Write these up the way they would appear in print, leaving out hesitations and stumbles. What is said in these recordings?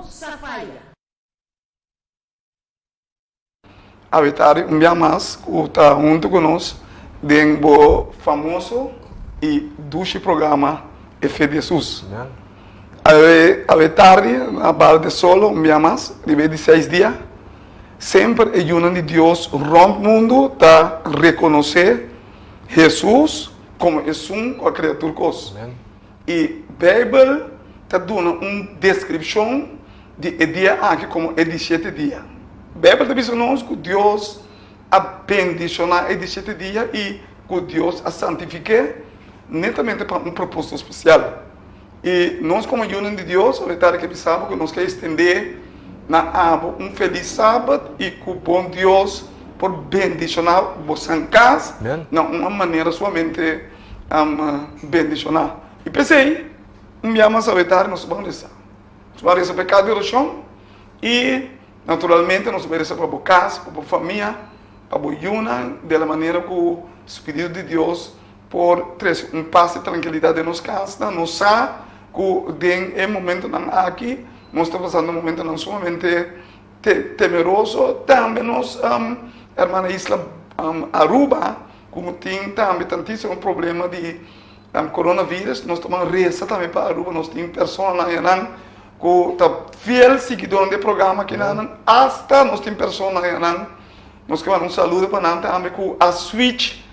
sa faya. Awe tardi un bia mas ku ta huntu ku nos den bo famoso i dushi programa E Fe di Hesus. Awe awe tardi na Bar de Solo un bia mas riba e di seis dia. Semper e yunan di Dios rònt mundu ta rekonosé Hesus komo esun ku a krea tur kos. I Beibel ta duna un deskripshon di e dia aki komo e di shete dia. Beibel ta bisa nos ku Dios a bendishoná e di shete dia i ku Dios a santifik'é netamente pa un propósito spesial. I nos komo yunan di Dios ahorita ke bisa bo ku nos ke estendé na abo un felis Sabat i ku bon Dios por bendishoná bosan kas na un manera sumamente bendishoná. I p'esei un bia mas ahorita nos ban resa. Nos ban resa pa e kas di orashon i naturalmente nos bai resa pa bo kas, pa bo famia, pa bo yunan de la manera ku Spiritu di Dios por trese un pas i trankilidat den nos kasnan. Nos sa ku den e momentonan aki nos ta pasando momentonan sumamente temeroso. Tambe nos hermana isla Aruba ku tin tambe tantísimo problema di coronavirus. Nos ta ban resa tambe pa Aruba. Nos tin personanan ayanan ku ta fiel siguidónan di e programa akinanan. Asta nos tin personanan ayanan, nos ke manda un saludo pa nan tambe ku a switch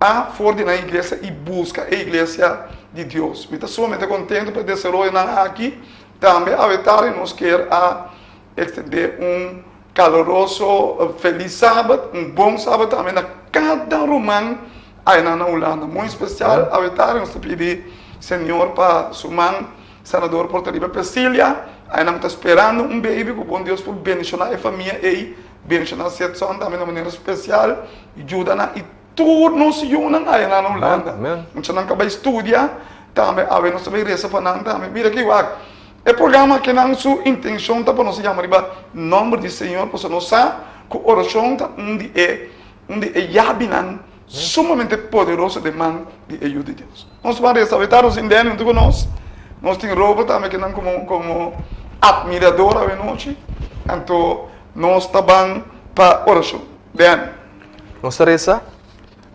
A for di nan iglesia i buska e iglesia di Dios. Mi ta sumamente kontentu pa e desaroyonan aki. Tambe awe tardi nos kier a ekstendé un kaloroso felis Sabat, un bon Sabat tambe na kada ruman ayanan na Hulanda. Muy spesial awe tardi nos ta pidi Señor pa su man sanador por ta riba Priscilia. Ayanan ta sperando un baby ku bon Dios por bendishoná e famia ei, bendishoná Setson tambe na manera spesial, yuda nan i Tur nos yunan aya na Hulanda. Muchanan ka bai studia tambe awe nos ta bai resa pa nan tambe. Mira ki wak. E programa akinan su intencion ta pa nos yama riba nomber di Señor pasobra nos sa ku orashon ta un di e un di e yabinan sumamente poderoso den man di e Yu di Dios. Nos ban resa awe ta nos tin Danny huntu ku nos. Nos tin Robert tambe akinan komo komo admirador awe nochi. Anto nos ta ban pa orashon. Danny. Nos ta resa,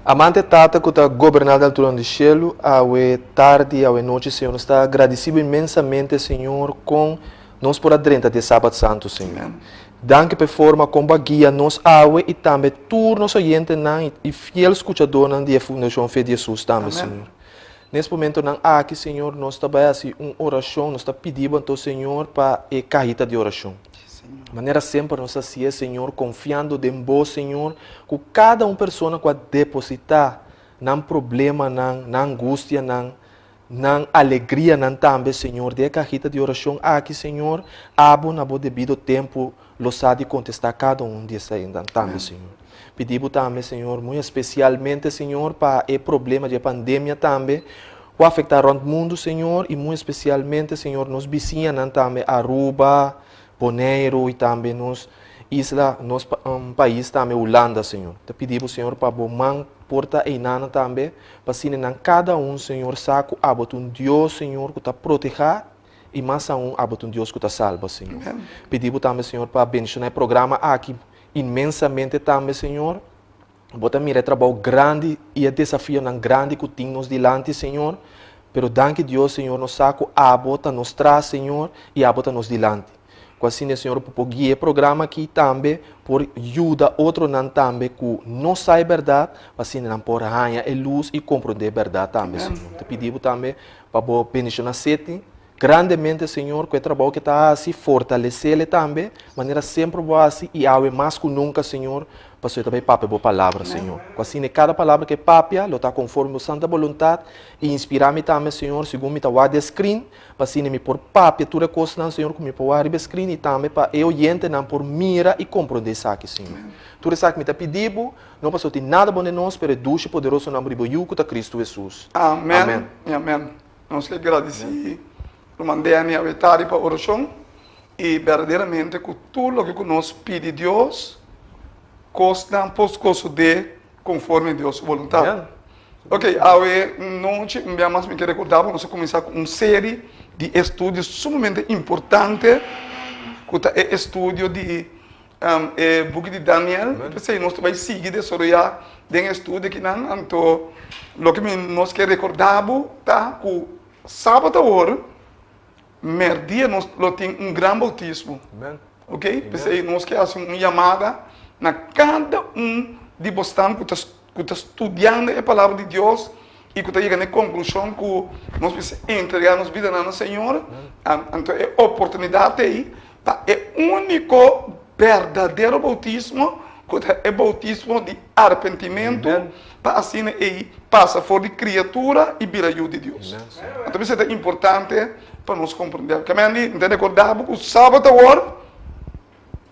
Amante Tata ku ta goberná den alturan di shelu, awe tardi, awe nochi, Señor, nos ta gradisí Bo inmensamente, Señor, kon nos por a drenta di e Sabat Santu, Señor. Danki pa e forma kon Bo a guia nos awe i tambe tur nos oyentenan i fiel skuchadónan di e Fundashon Fe di Hesus tambe, Señor. Nes momentonan aki, Señor, nos ta bai hasi un orashon, nos ta pidi Bo anto, Señor, pa e kahita di orashon. Manera semper nos hasié, Señor, konfiando den Bo, Señor, ku kada un persona ku a depositá nan problemanan, nan angustianan, nan alegrianan tambe, Señor, den e kahita di orashon aki, Señor, Abo na Bo debido tempu lo sa di kontestá kada un di eseinan tambe, Señor. Pidi Bo tambe, Señor, muy espesialmente, Señor, pa e problema di e pandemia tambe ku a afektá rònt mundu, Señor, i muy espesialmente, Señor, nos bisiñanan tambe, Aruba, Boneiru i tambe nos isla, nos pais tambe, Hulanda, Señor. Ta pidi Bo, Señor, pa Bo man por ta einanan tambe, pa asina nan kada un, Señor, sa ku Abo ta un Dios, Señor, ku ta protehá i mas aun Abo ta un Dios ku ta salba, Señor. Pidi Bo tambe, Señor, pa bendishoná e programa aki inmensamente tambe, Señor. Bo ta mira e trabou grandi i e desafionan grandi ku tin nos dilanti, Señor. Pero danki Dios, Señor, nos sa ku Abo ta nos tras, Señor, i Abo ta nos dilanti. Ku asina, Señor, bo por guia e programa aki tambe por yuda otronan tambe ku no sa e bèrdat, pa asina nan por haña e lus i komprondé e bèrdat tambe, Señor. Ta pidi Bo tambe pa Bo bendishoná Seti Grandemente, Señor, ku e trabou ke ta hasi, fortalesele tambe, manera semper bo hasi i awe mas ku nunka, Señor, pasobra e ta bai papia bo palabra, Señor. Ku asina e kada palabra ke e papia lo ta konforme bo santa boluntat i inspirá mi tambe, Señor, segun mi ta wak di e skrin, pa asina mi por papia tur e kosnan, Señor, ku mi por wak riba e skrin i tambe pa e oyentenan por mira i komprondé esaki, Señor. Tur esaki mi ta pidi bo, no pasobra tin nada bon den nos, pero e dushi i poderoso nomber di bo Yu, ku ta Kristu Hesus. Amen i amen. Nos ke gradisí Ruman Danny Awetari pa orashon i berdaderamente ku tur loke ku nos pidi Dios, kosnan por sosodé konforme Dios su boluntat. Ok, awe nochi un bia mas mi ke rekordá bo nos a kuminsá ku un seri di estudio sumamente importante. ku ta e estudio di e buki di Daniel. P'esei nos ta bai sigui desaroyá den e estudio akinan. Anto loke mi nos ke rekordá bo ta ku sabat awor mèrdia nos lo tin un gran boutismo. Ok, p'esei nos ke hasi un yamada na kada un di bosnan ku ta ku ta studiando e Palabra di Dios i ku ta yega na e konklushon ku nos mester entregá nos bidanan na Señor, anto e oportunidat ei ta e úniko berdadero boutismo ku ta e boutismo di arepentimentu pa asina ei pasa for di kriatura i bira yu di Dios. Anto mester ta importante pa nos komprendé. Kamendi, mi ta rekordá bo ku sabat awor.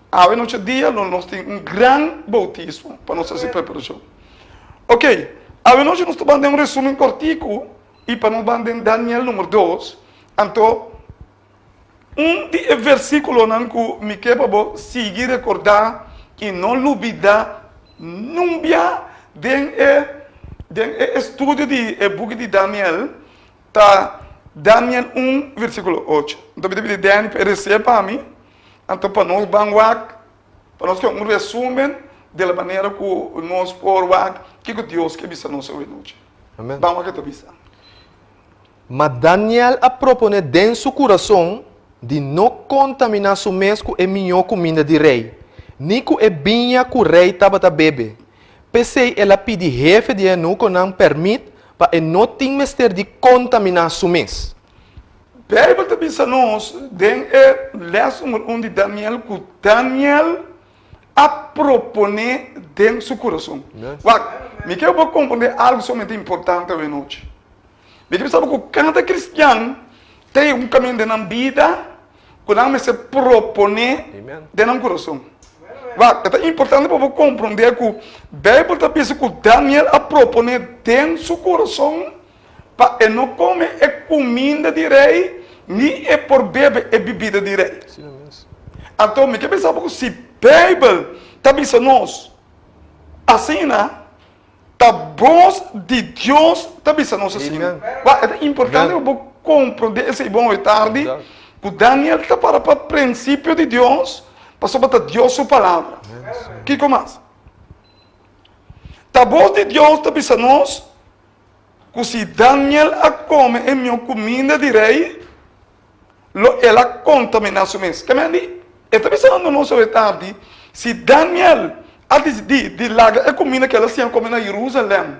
Awe nochi dia lo nos tin un gran boutismo pa nos hasi preparashon. Ok, awe nochi nos ta ban den un resumen kòrtiku i pa nos ban den Daniel numero dos. Anto, un di e versíkulonan ku mi ke pa bo sigui rekordá i no lubidá nunbia den e den e estudio di e buki di Daniel ta Daniel un versíkulo ocho. Anto mi ta pidi Danny pa e resé pa mi. Anto pa nos ban wak, pa nos ke un resumen di la manera ku nos por wak kiko Dios ke bisa nos awe nochi. Amen. Ban wak ke ta bisa. Ma Daniel a proponé den su kurason di no kontaminá su mes ku e mihó kuminda di rei, ni ku e biña ku rei tabata bebe. P'esei el a pidi hefe di e eunukonan pèrmit pa e no tin mester di kontaminá su mes. Bijbel ta bisa nos den e les numero un di Daniel ku Daniel a proponé den su kurason. Wak, mi ke bo komprendé algu sumamente importante awe nochi. Mi ke bisa bo ku kada kristian tin un kaminda den nan bida ku nan mester proponé den nan kurason. Wak, e ta importante pa bo komprendé ku Bijbel ta bisa ku Daniel a proponé den su kurason Pa e no kome e kuminda di rei, ni e por bebe e bibida di rei. Anto mi ke bisa bo ku si Beibel ta bisa nos asina, ta bos di Dios ta bisa nos asina. Wak, e ta importante pa bo komprondé esei bon hoy tardi, ku Daniel ta para pa prinsipio di Dios, pasobra ta Dios su palabra. Kiko mas? Ta bos di Dios ta bisa nos ku si Daniel a kome e mihó kuminda di rei, lo el a kontaminá su mes. Ke men di? E ta bisando nos awe tardi, si Daniel a disidí di laga e kuminda ku el a siña kome na Jerusalèm,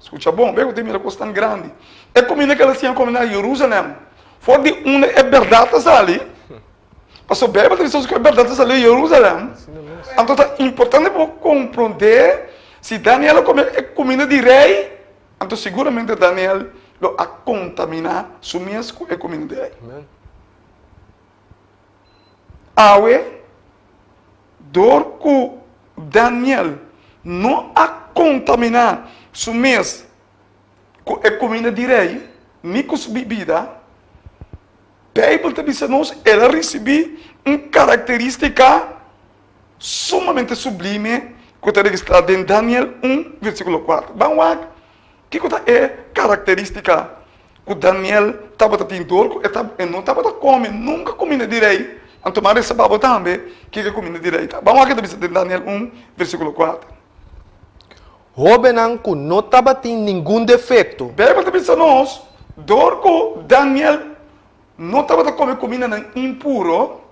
skucha bon, bo ta mira kos tan grandi, e kuminda ku el a siña kome na Jerusalèm, for di unda e bèrdat ta sali, pasobra Beibel ta bisa nos ku e bèrdat ta sali di Jerusalèm, anto ta importante pa bo komprondé Si Daniel a come e cuminda di rey, anto siguramente Daniel lo a contamina su mes cu e cuminda di rey. Awe, door cu Daniel no a contamina su mes cu e cuminda di rey, ni cu su bibida, Bijbel ta bisa nos el a ricibi un caracteristica sumamente sublime ku ta registrá den Daniel un versíkulo kuater. Ban wak kiko ta e karakterístika ku Daniel tabata tin dor ku e ta e no tabata kome nunka kuminda di rei. Anto mi a resa pa bo tambe kiko e kuminda di rei ta. Ban wak ke ta bisa den Daniel un versíkulo kuater. Hóbennan ku no tabatin ningun defekto. Beibel ta bisa nos, dor ku Daniel no tabata kome kumindanan impuro,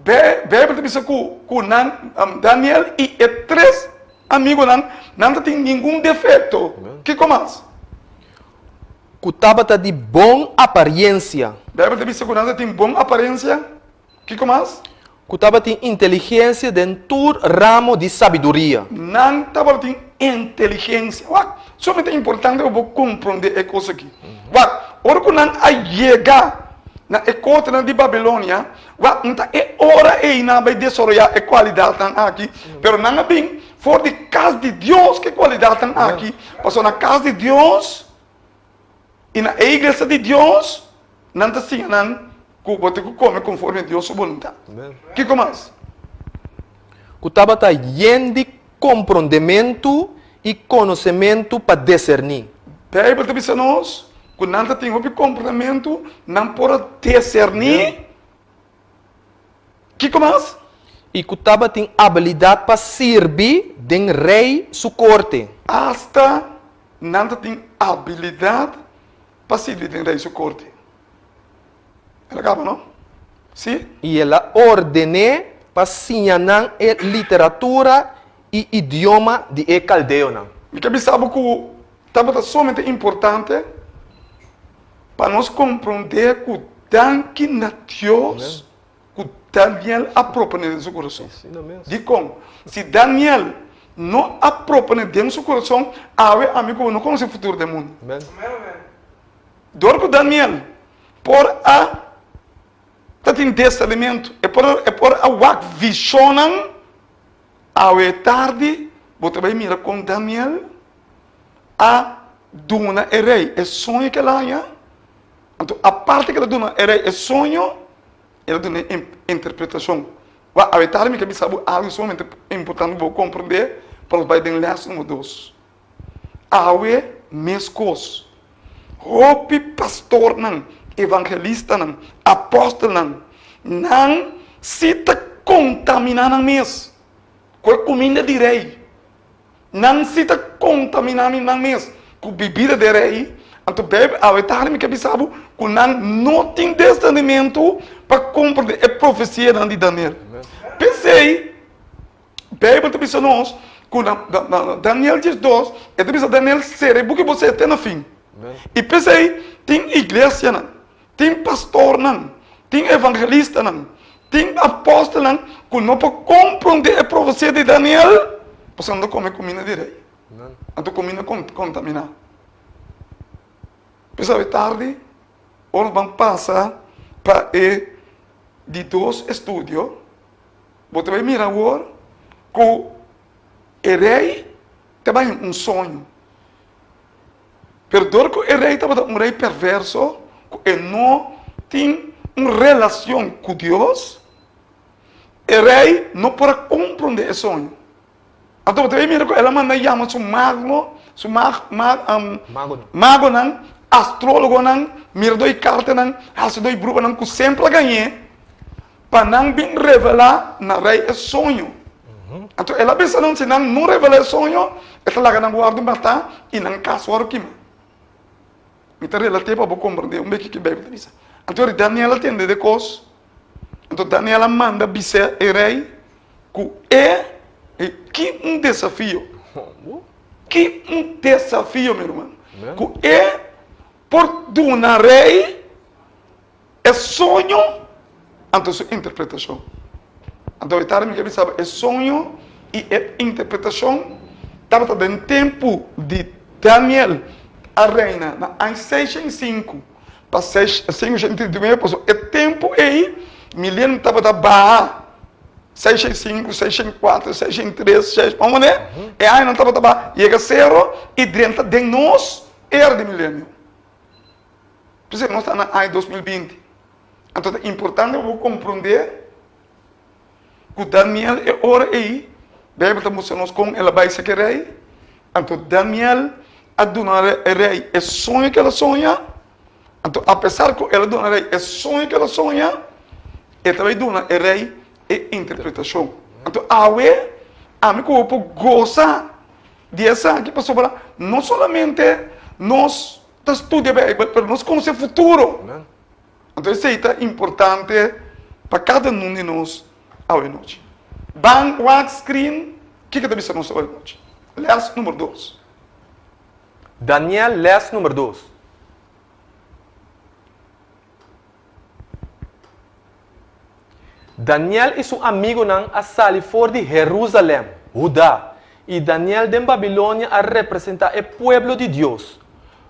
Beibel ta bisa ku ku nan Daniel i e tres amigunan nan ta tin ningun defekto. Kiko mas? Ku tabata di bon apariensia. Beibel ta bisa ku nan ta tin bon aparensia. Kiko mas? Ku tabatin inteligensia den tur ramo di sabiduria. Nan tabatin inteligensia. Wak, sumamente importante pa bo komprondé e kos aki. Wak, ora ku nan a yega na e kortenan di Babilonia, wak, no ta e ora ei nan a bai desaroyá e kualidatnan aki, pero nan a bin for di kas di Dios ku e kualidatnan aki, pasobra na kas di Dios i na e iglesia di Dios nan ta siña nan ku bo tin ku kome konforme Dios su boluntat. Kiko mas? Ku tabata yen di komprondementu i konosementu pa deserní. Beibel ta bisa nos ku nan ta tin hopi komprondementu, nan por a deserní. Kiko mas? I ku tabatin abilidat pa sirbi den rei su korte. Asta nan ta tin abilidat pa sirbi den rei su korte. El a kaba, no? Sí? I el a orden'é pa siña nan e literatura i idioma di e kaldeonan. Mi ke bisa bo ku tabata sumamente importante pa nos komprondé ku danki na Dios ku Daniel a proponé den su kurason. Dikon? Si Daniel no a proponé den su kurason, awe ami ku bo no konosé futuro den mundu. Dor ku Daniel por a ta tin discernimentu, e por e por a wak vishonnan, awe tardi bo ta bai mira kon Daniel a duna e rei e soño ku el a haña. Anto aparte ku el a duna e rei e soño, el a duna e interpretashon. Wak, awe tardi mi ke bisa bo algu sumamente importante pa bo komprendé pa nos bai den lès numero dos. Awe meskos, hopi pastornan, evangelistanan, apòstelnan, nan si ta kontaminá nan mes ku e kuminda di rei. Nan si ta kontaminá nan mes ku bibida di rei. Anto Beibel awe tardi mi ke bisa bo ku nan no tin discernimentu pa komprendé e profesianan di Daniel. P'esei. Beibel ta bisa nos ku na Daniel 12, e ta bisa Daniel sera e buki bo sera te na fin. I p'esei tin iglesianan, tin pastornan, tin evangelistanan, tin apòstelnan ku no por komprondé e profesia di Daniel pasobra nan ta kome kuminda di rei. Nan ta kuminda kontaminá. P'esei awe tardi ora nos ban pasa pa e di dos estudio. Bo ta bai mira awor ku e rei ta bai un soño. Pero dor ku e rei tabata un rei perverso, ku e no tin un relacion ku Dios, e rei no por a komprondé e soño. Anto bo ta bai mira ku el a manda yama su magno, su mag, mag, magonan, astrólogonan, miradó di kartanan, hasidó di bruhanan ku semper a gañ'é, pa nan bin revelá na rei e soño. Anto el a bisa nan, si nan no revelá e soño, e ta laga nan wòrdu matá i nan kas wòrdu kima. Mi ta relat'é pa bo komprendé un beki ke Beibel ta bisa. Anto ora Daniel a tende de kos, anto Daniel a manda bis'é e rei ku e, ki un desafio! Ki un desafio, mi ruman! Ku e por duna rei E soño, anto su interpretashon. Anto e tardi mi ke bisa bo, e soño i e interpretashon tabata den tempu di Daniel a reina na aña 605 pa 639, pasobra e tempu ei milenio tabata baha, 605, 604, 603, seis, pa manera e añanan tabata baha yega sero i drenta den nos era di milenio. P'esei nos ta na aña 2020. Anto ta importante pa bo komprondé ku Daniel e ora ei, Beibel ta mustra nos kon el a bai seke rei. Anto Daniel a duna e rei e soño ku el a soña. Anto apesar ku el a duna rei e soño ku el a soña, e ta bai duna e rei e interpretashon. Anto awe ami ku bo por gosa di esaki pasobra no solamente nos ta studia Bijbel, pero nos conoce futuro. Amen. Anto esey ta importante pa cada un di nos awe nochi. Ban wak screen, kiko ta bisa nos awe nochi? Les numero dos. Daniel les numero dos. Daniel i su amigunan a sali for di Herúsalèm, Hudá, i Daniel den Babilonia a representá e pueblo di Dios.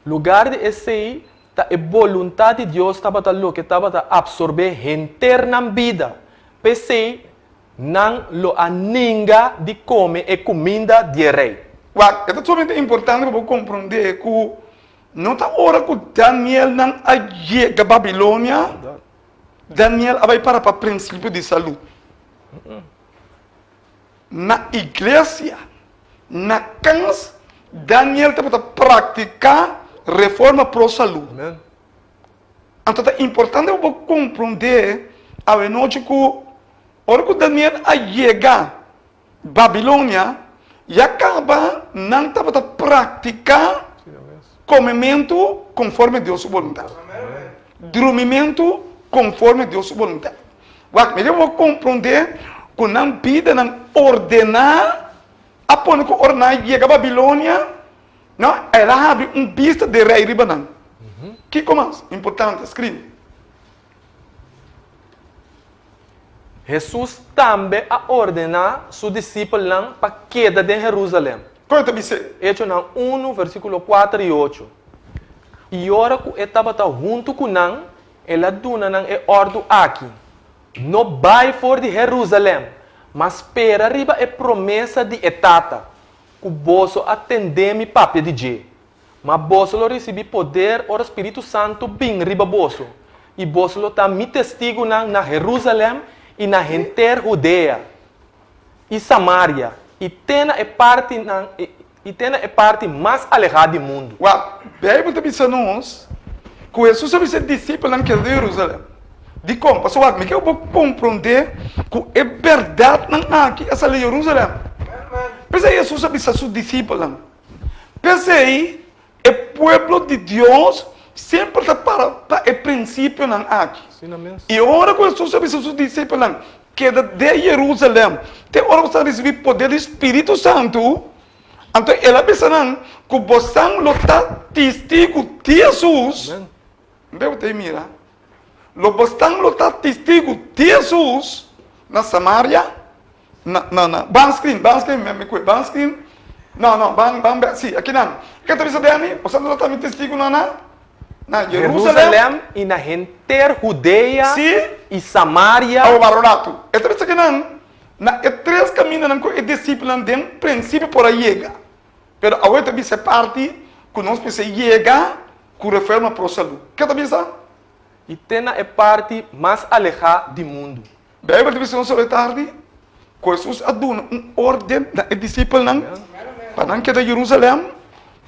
Lugar di esei, ta e boluntat di Dios tabata loke tabata apsorbé henter nan bida. P'esei, nan lo a ninga di kome e kuminda di e rei. Wak, e ta sumamente importante pa bo komprondé ku No ta ora ku Danielnan a yega Babilonia, Daniel a bai para pa prinsipio di salú. Na iglesia, na kas, Daniel tabata praktiká reforma pro salú. Anto ta importante pa bo komprondé awenochi ku. Ora ku Daniel a yega Babilonia, ya kaba nan tabata praktiká komementu konforme Dios su boluntat, drumimentu konforme Dios su boluntat. Wak, mi ke bo komprondé ku nan bidanan ordená a pone ku ora nan a yega Babilonia, no, el a habri un bista di rei riba nan. Kiko mas importante? Skribi. Hesus tambe a ordená su disipelnan pa keda den Herúsalèm. Kon e ta bis'é? Echonan unu, versíkulo kuater i ocho, I ora ku e tabata huntu ku nan, el a duna nan e òrdu aki, No bai for di Herúsalèm, ma spera riba e promesa di e Tata, ku boso a tendé mi papia di dje. Ma boso lo risibí poder ora Spiritu Santu bin riba boso, i boso lo ta mi testigunan na Herúsalèm i na henter Hudea i Samaria i te na e partinan i te na e parti mas alehá di mundu. Wak, Beibel ta bisa nos ku Hesus a bisa e disipelnan keda den Herúsalèm. Dikon? Pasobra wak, mi ke bo komprondé ku e bèrdatnan aki a sali Herúsalèm. P'esei Hesus a bisa su disipelnan, P'esei, e pueblo di Dios semper ta para pa e prinsipionan aki. I ora ku Hesus a bisa su disipelnan, Keda den Yerusalèm te ora boso ta risibí poder di spiritu santu, anto el a bisa nan ku bosan lo ta tistigu di Hesus. Mbe bo ta e mira? Lo bosan lo ta tistigu di Hesus na Samaria, Na, na, na. Ban screen, ban screen, mi, mi kue. Ban screen. No, no, ban, ban bek. Sí, aki nan. Ke ta bisa Danny? Boso lo ta mi testigu na, na, na Jerusalem. Jerusalem i na henter Hudea Sí. i Samaria. Awo wak un ratu. E ta bisa kinan, na e tres kamindanan ku e disipelnan den prinsipio por a yega. Pero awo e ta bisa e parti ku nos mester yega ku Reforma Pro Salud. Ke ta bisa? I te na e parti mas alehá di mundu. Bijbel ta bisa nos awe tardi ku Hesus a duna un orden na e disipelnan pa nan keda Jerusalèm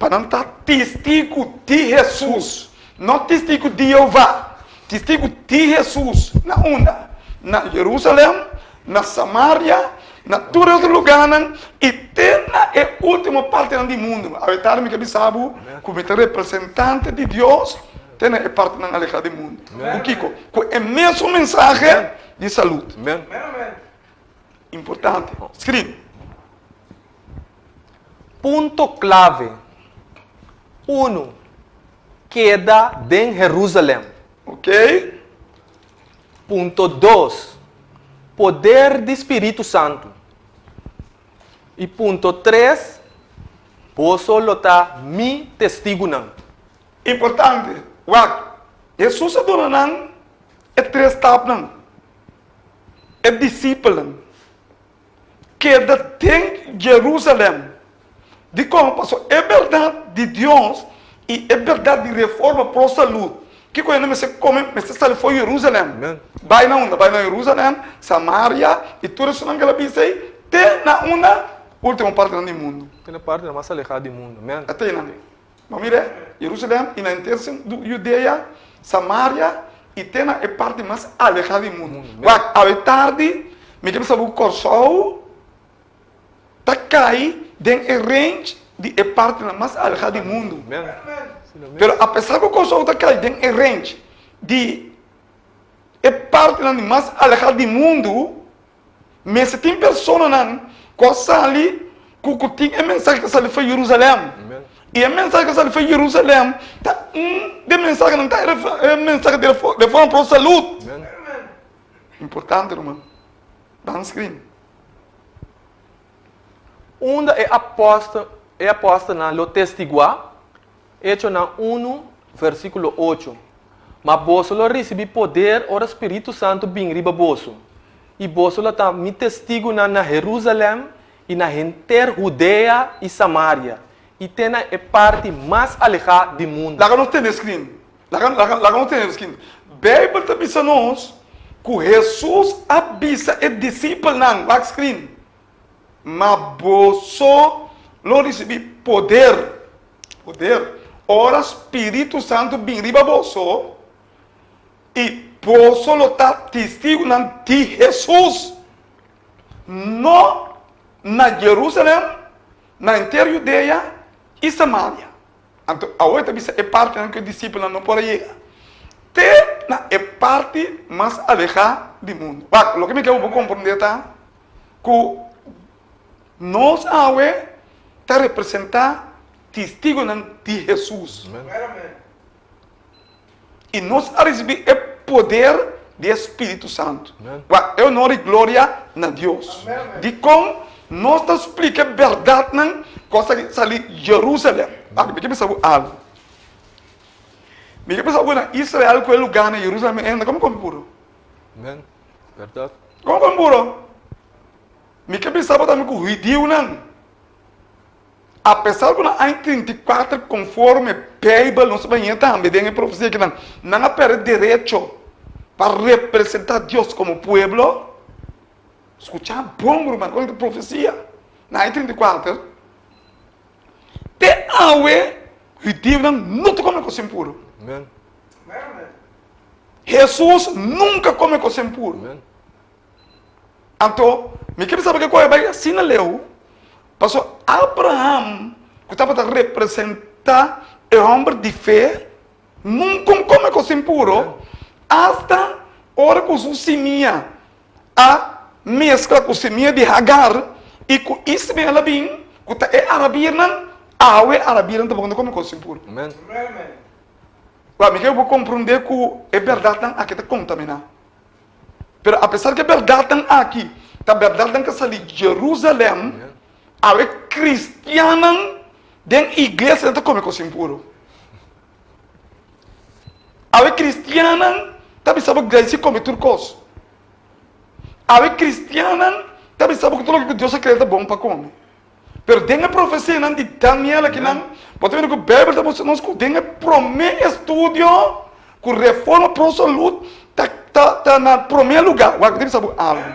pa nan ta testigu di Hesus, no testigu di Jehová, testigu di Hesus. Na unda? Na Jerusalèm, na Samaria, na tur e otro lugánan i te na e último partinan di mundu. Awe tardi mi ke bisa bo ku mi ta representante di Dios Te na e partinan alehá di mundu. Ku kiko? Ku e mesun mensahe di salud. Importante. Skribi. Punto klave, Unu, Keda den Herúsalèm. Ok. Punto dos, Poder di spiritu santu. I punto tres, Boso lo ta mi testigunan. Importante, Wak, Hesus a duna nan e tres stapnan, E disipelnan keda den Jerusalèm. Dikon? Pasobra e bèrdat di Dios i e bèrdat di reforma pro salud, kiko hende mester kome? Mester sali for Jerusalèm. Bai na unda? Bai na Jerusalèm, Samaria i tur esunnan ku el a bisa ei, te na unda? Último partinan di mundu. Te na partinan mas alehá di mundu. Amen. A te nan. Bo mira, Jerusalèm i na henter Judea, Samaria i te na e parti mas alehá di mundu. Wak, awe tardi mi ke bisa bo ku Kòrsou ta kai den e range di e partinan mas alehá di mundu. Pero apesar ku Kòrsou ta kai den e range di e partinan di mas alehá di mundu, Mester tin personanan ku a sali ku ku tin e mensahe ku a sali for Jerusalèm. I e mensahe ku a sali for Jerusalèm ta un di e mensahenan ta e mensahe di reforma pro salud. Importante ruman. Ban screen. Unda e apòstel e apòstelnan lo testiguá? Echonan unu, versíkulo ocho, Ma boso lo risibí poder ora Spiritu Santu bin riba boso, i boso lo ta mi testigunan na Herúsalèm i na henter Hudea i Samaria, i te na e parti mas alehá di mundu. Laga nos tene skrin. Laga, laga, laga nos tene skrin. Beibel ta bisa nos ku Hesus a bisa e disipelnan, wak skrin, Ma boso lo risibí poder, poder, ora Spiritu Santu bin riba boso, i boso lo ta testigunan di Hesus. No na Jerusalem, na henter Judea i Samaria. Anto awor e ta bisa e partinan ku e disipelnan no por a yega, te na e parti mas alehá di mundu. Wak, loke mi ke bo komprondé ta ku nos awe ta representá testigunan di Hesus. I nos a risibí e poder di e Spiritu Santu. Wak, e honor i gloria na Dios. Dikon nos ta splika e bèrdatnan ku a sali Jerusalèm? Wak, mi ke bisa bo algu. Mi ke bisa bo na Israel ku e lugá na Jerusalèm e hende komo komi puru. Komo komi puru? Mi ke bisa bo tambe ku hudiunan. Apesar ku na aña 34 konforme Beibel nos ta baña tambe den e profesia akinan, nan a pèrdè derecho pa representá Dios komo pueblo. Skuchá bon, ruman, kon ta profesia na aña 34 te awe hudiunan no ta kome kos impuru. Hesus nunka kome kos impuru. Anto, mi ke bisa bo ke koe bai asina leu, pasobra Abraham, ku tabata representá e hòmber di fe, nunka un kome kos impuro, asta ora ku su simia a meskla ku simia di Hagar i ku Ismael a bin, ku ta e arabirnan, awe arabirnan tampoko no kome kos impuro. Wak, mi ke bo komprondé ku e bèrdatnan aki ta kontaminá. Pero apesar ku e bèrdatnan aki ta bèrdatnan ku a sali Jerusalèm, awe kristiannan den iglesianan ta kome kos impuru. Awe kristiannan ta bisa bo graisi kome tur kos. Awe kristiannan ta bisa bo ku tur loke ku Dios a krea ta bon pa kome. Pero den e profesianan di Daniel akinan, bo ta mira ku Beibel ta mustra nos ku den e promé estudio ku reforma pro salud ta ta ta na promé lugá. Wak, mi ta bisa bo algu.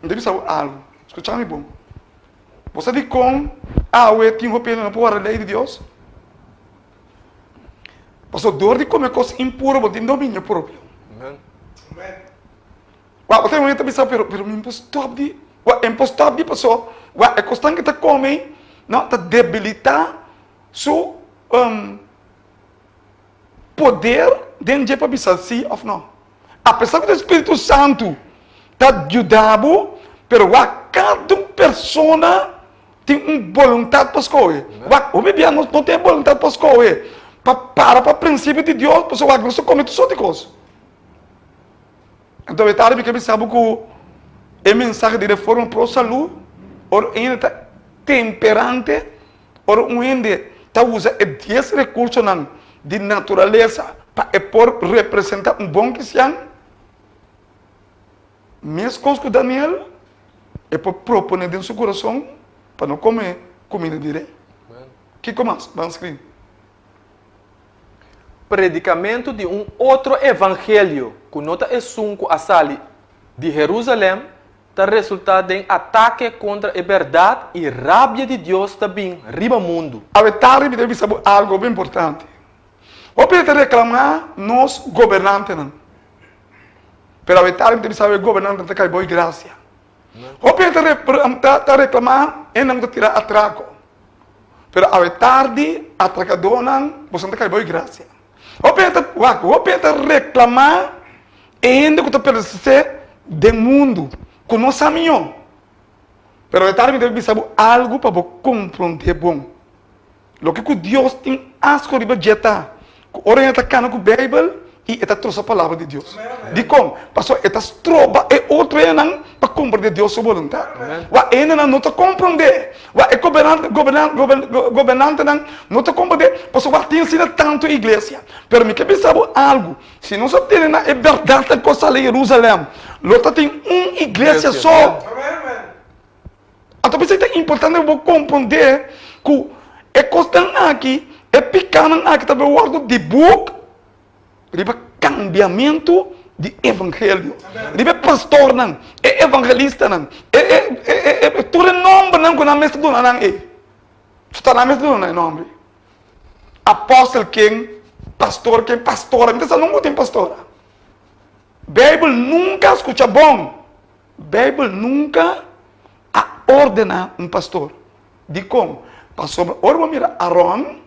Mi ta bisa bo algu. Skucha mi bon. Bo sa dikon awe tin hopi hende no por wòrdu lei di Dios? Pasobra dor di kome kos impuro bo tin dominio propio. Wak, otro hende ta bisa, pero, pero mi por stop di, wak, e por stop di paso, wak, e kosnan ke ta come, no, ta debilita su um, poder den dje pa bisa si of no. Apesar ku e Spiritu Santu ta yuda bo, pero wak, kada un persona tin un boluntat pa skohe. Wak, hopi bia nos no tin e boluntat pa skohe, pa para pa prinsipio di Dios, pasobra wak, nos ta come tur sorti kos. Anto e tardi mi ke bisa bo ku e mensahe di reforma pro salu ora un hende ta temperante, ora un hende ta usa e dies rekursonan di naturalesa pa e por representa un bon kristian, meskos ku Daniel e por propone den su kurason pa no kome kumida di rei. Kiko mas? Ban skrin. Predicamentu di un otro evangelio cu no ta esun cu a sali di Jerusalem ta resulta den atake contra e berdad y rabia di Dios ta bin riba mundu. Awe tardi mi ta bisa bo algo hopi importante. Hopi hende ta reclama nos gobernantenan. Pero awe tardi mi ta bisa bo e gobernantenan ta cay bo e gracia. Hopi hende ta reclama hendenan cu ta tira atraco. Pero awe tardi atrakadonan boso ta kai bo grasia. Hopi hende ta wak, hopi hende ta reklamá e hende ku ta pertesé den mundu ku no sa mihó. Pero awe tardi mi ta bisa bo algu pa bo komprondé bon. Loke ku Dios tin asko riba dje ta ku ora hende ta kana ku Beibel i e ta trosa palabra di Dios. Dikon? Pasobra e ta stroba e otro hendenan pa komprondé Dios su boluntat. Wak e hendenan no ta komprondé. Wak e gobernantenan no ta komprondé pasobra wak tin asina tantu iglesia. Pero mi ke bisa bo algu, si nos a tene na e bèrdatnan ku a sali Jerusalèm, lo ta tin un iglesia so. Anto p'esei ta importante pa bo komprondé ku e kosnan aki, e pikánan aki ta bai wòrdu dibuk riba kambiamentu di evangelio, riba e pastornan, e evangelistanan, e e e e tur e nòmbernan ku nan mes ta duna nan ei. Su ta nan mes ta duna nan e nòmber ei. Apòstel ken, pastor ken, pastora, mi ta sa nunka ku tin pastora. Beibel nunka skucha bon. Beibel nunka. ordená un pastor. Dikon? Pasobra ora bo mira Aron,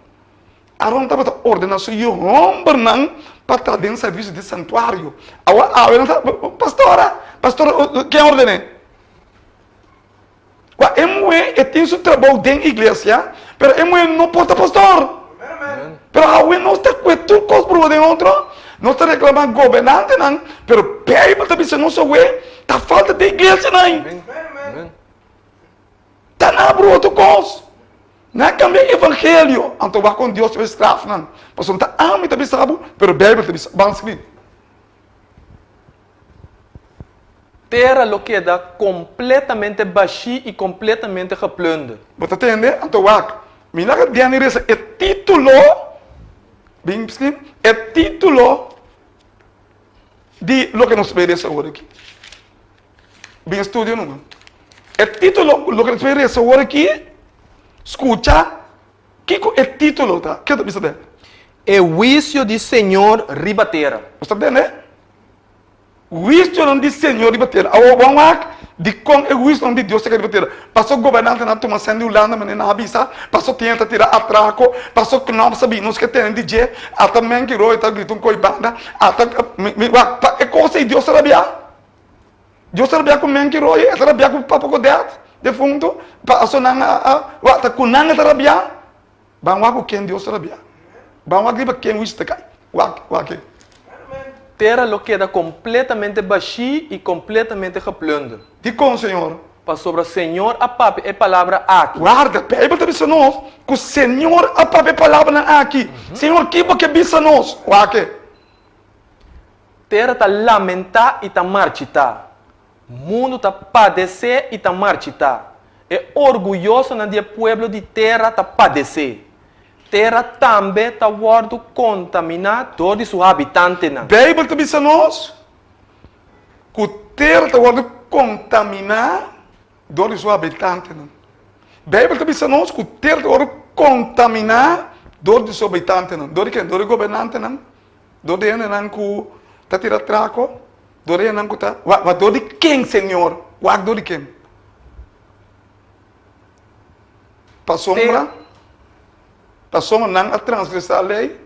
Aron tabata ordená su yu hòmbernan pa ta den servisio di santuario. Awor awe nan ta, Pastora, pastor, ken ordené? Kua e muhé e tin su trabou den iglesia, pero e muhé no por ta pastor. Pero awe nos ta kue tur kos bruha den otro, nos ta reklamá gobernantenan, pero Beibel ta bisa nos awe ta falta den iglesianan. Ta nan a bruha tur kos. Nan a kambia evangelio, anto wak kon Dios ta bai straf nan. Pasobra ta ami ta bisa bo, pero Beibel ta bisa. Ban skri. Tera lo keda kompletamente bashí i kompletamente geplùnder. Bo ta tende? Anto wak, mi laga Danny resa e título, bin skri, e título di loke nos ta bay resa awor aki. Bin studio numa. E título loke nos ta bay resa awor aki, skucha kiko e título ta. Ke ta bisa den? E huisio di Señor riba tera. Bo ta tende? Huisionan di Señor riba tera. Awor bo a wak dikon e huisionan di Dios ta kai riba tera. Paso gobernantenan a tuma sèn di Hulanda manera nan a bisa, paso tin ta tira atrako, paso Knops a bin nos ke tene di dje, ata Menki Roy ta grita un koi banda, ata mi wak pa e kos ei Dios ta rabia. Dios ta rabia ku Menki Roy, e ta rabia ku Papa Godett defunto, paso nan a wak ta ku nan e ta rabia. Ban wak ku ken Dios ta rabia. Ban wak riba ken huisio ta kai. Wak, wak e. Tera lo keda kompletamente bashí i kompletamente geplùnder. Dikon, Señor? Pasobra Señor a papia e palabra aki. Warda, Beibel ta bisa nos ku Señor a papia e palabranan aki. Señor, ki bo ke bisa nos? Wak e. Tera ta lamentá i ta marchitá. Mundu ta padesé i ta marchitá. E orguyosonan di e pueblo di tera ta padesé. Tera tambe ta wòrdu kontaminá dor di su habitantenan. Beibel ta bisa nos ku tera ta wòrdu kontaminá dor di su habitantenan. Beibel ta bisa nos ku tera ta wòrdu kontaminá dor di su habitantenan. Dor di ken? Dor di gobernantenan. Dor di hendenan ku ta tira trako, dor di hendenan ku ta, wak, wak dor di ken, Señor? Wak dor di ken? Pasobra, pasobra nan a transgresá lei.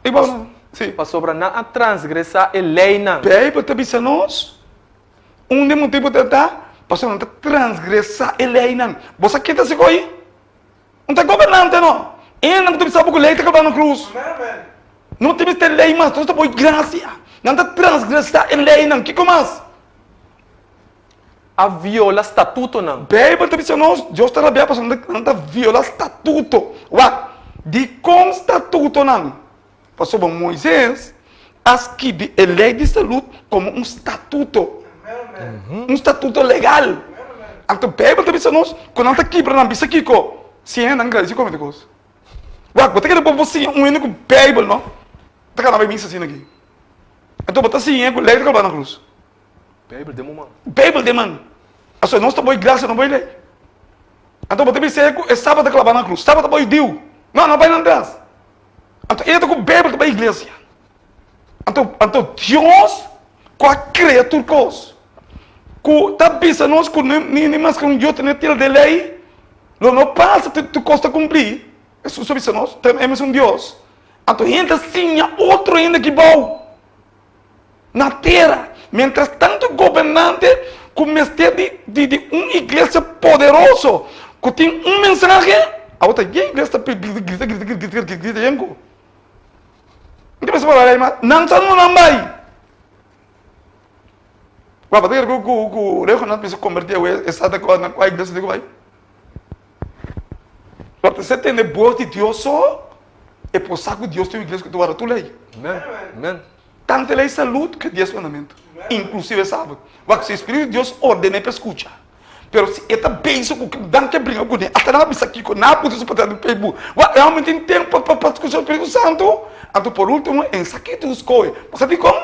I bo, si. Pasobra nan a transgresá e leinan. Beibel ta bisa nos, un di e motibu ta ta, pasobra nan ta transgresá e leinan. Bo sa ken ta hasi ko'i? Un ta gobernante no. E nan ku ta bisa bo ku lei ta kaba na krus. No ta mester lei mas, nos ta poi grasia. Nan ta transgresá e leinan. Kiko mas? A viola statutonan. Beibel ta bisa nos, Dios ta rabia pasobra nan ta viola statuto. Wak, dikon statutonan? Pasobra Moises a skibi e lei di salud komo un statuto, un statuto legal. Anto Beibel ta bisa nos ku nan ta kibra nan bisa kiko? Si hende nan gradisi kome ta kos. Wak, bo ta kere bo siña un hende ku Beibel no ta kana bai misa asina aki. Anto bo ta siña ku lei ta kaba na krus. Beibel den bo man. Beibel den man. Aso nos ta boi grasia no boi lei. Anto bo ta bisa ku e sabat ta klaba na krus. Sabat ta boi diu. No, no bai nan tras. Anto e ta ku Beibel ta bai iglesia. Anto, anto Dios ku a krea tur kos, ku ta bisa nos ku ni ni maske un yota ni un tilde lei lo no pasa te tur kos ta kumplí. Hesus a bisa nos, ta e mesun Dios. Anto hende ta siña otro hende aki bou. Na tera. Mientras tanto gobernante ku mester di di di un iglesia poderoso ku tin un mensahe, awor ta yen iglesia ta grita grita grita grita grita grita yen ku. N ta pensa por ahí mas nan sa no nan bai. Wak bo ta kere ku ku ku rehonan bisa kombertí awe e sa ta kua na kua iglesia tin ku bai? Wak ta se tende bos di Dios so e por sa ku Dios tin un iglesia ku ta warda tur lei. Amen. Amen. Tantu e lei salud ku e dies mandamentu, inklusive e sabat. Wak si e Spiritu di Dios orden'é pa e skucha. Pero si e ta bezig ku dan ke bringa kuné, asta nan a bisa kiko, nan a puta su patras di Facebook. Wak e hòmber tin tempu pa pa skucha e Spiritu Santu. Anto por ultimo e sa ki tur skohe. Bo sa dikon?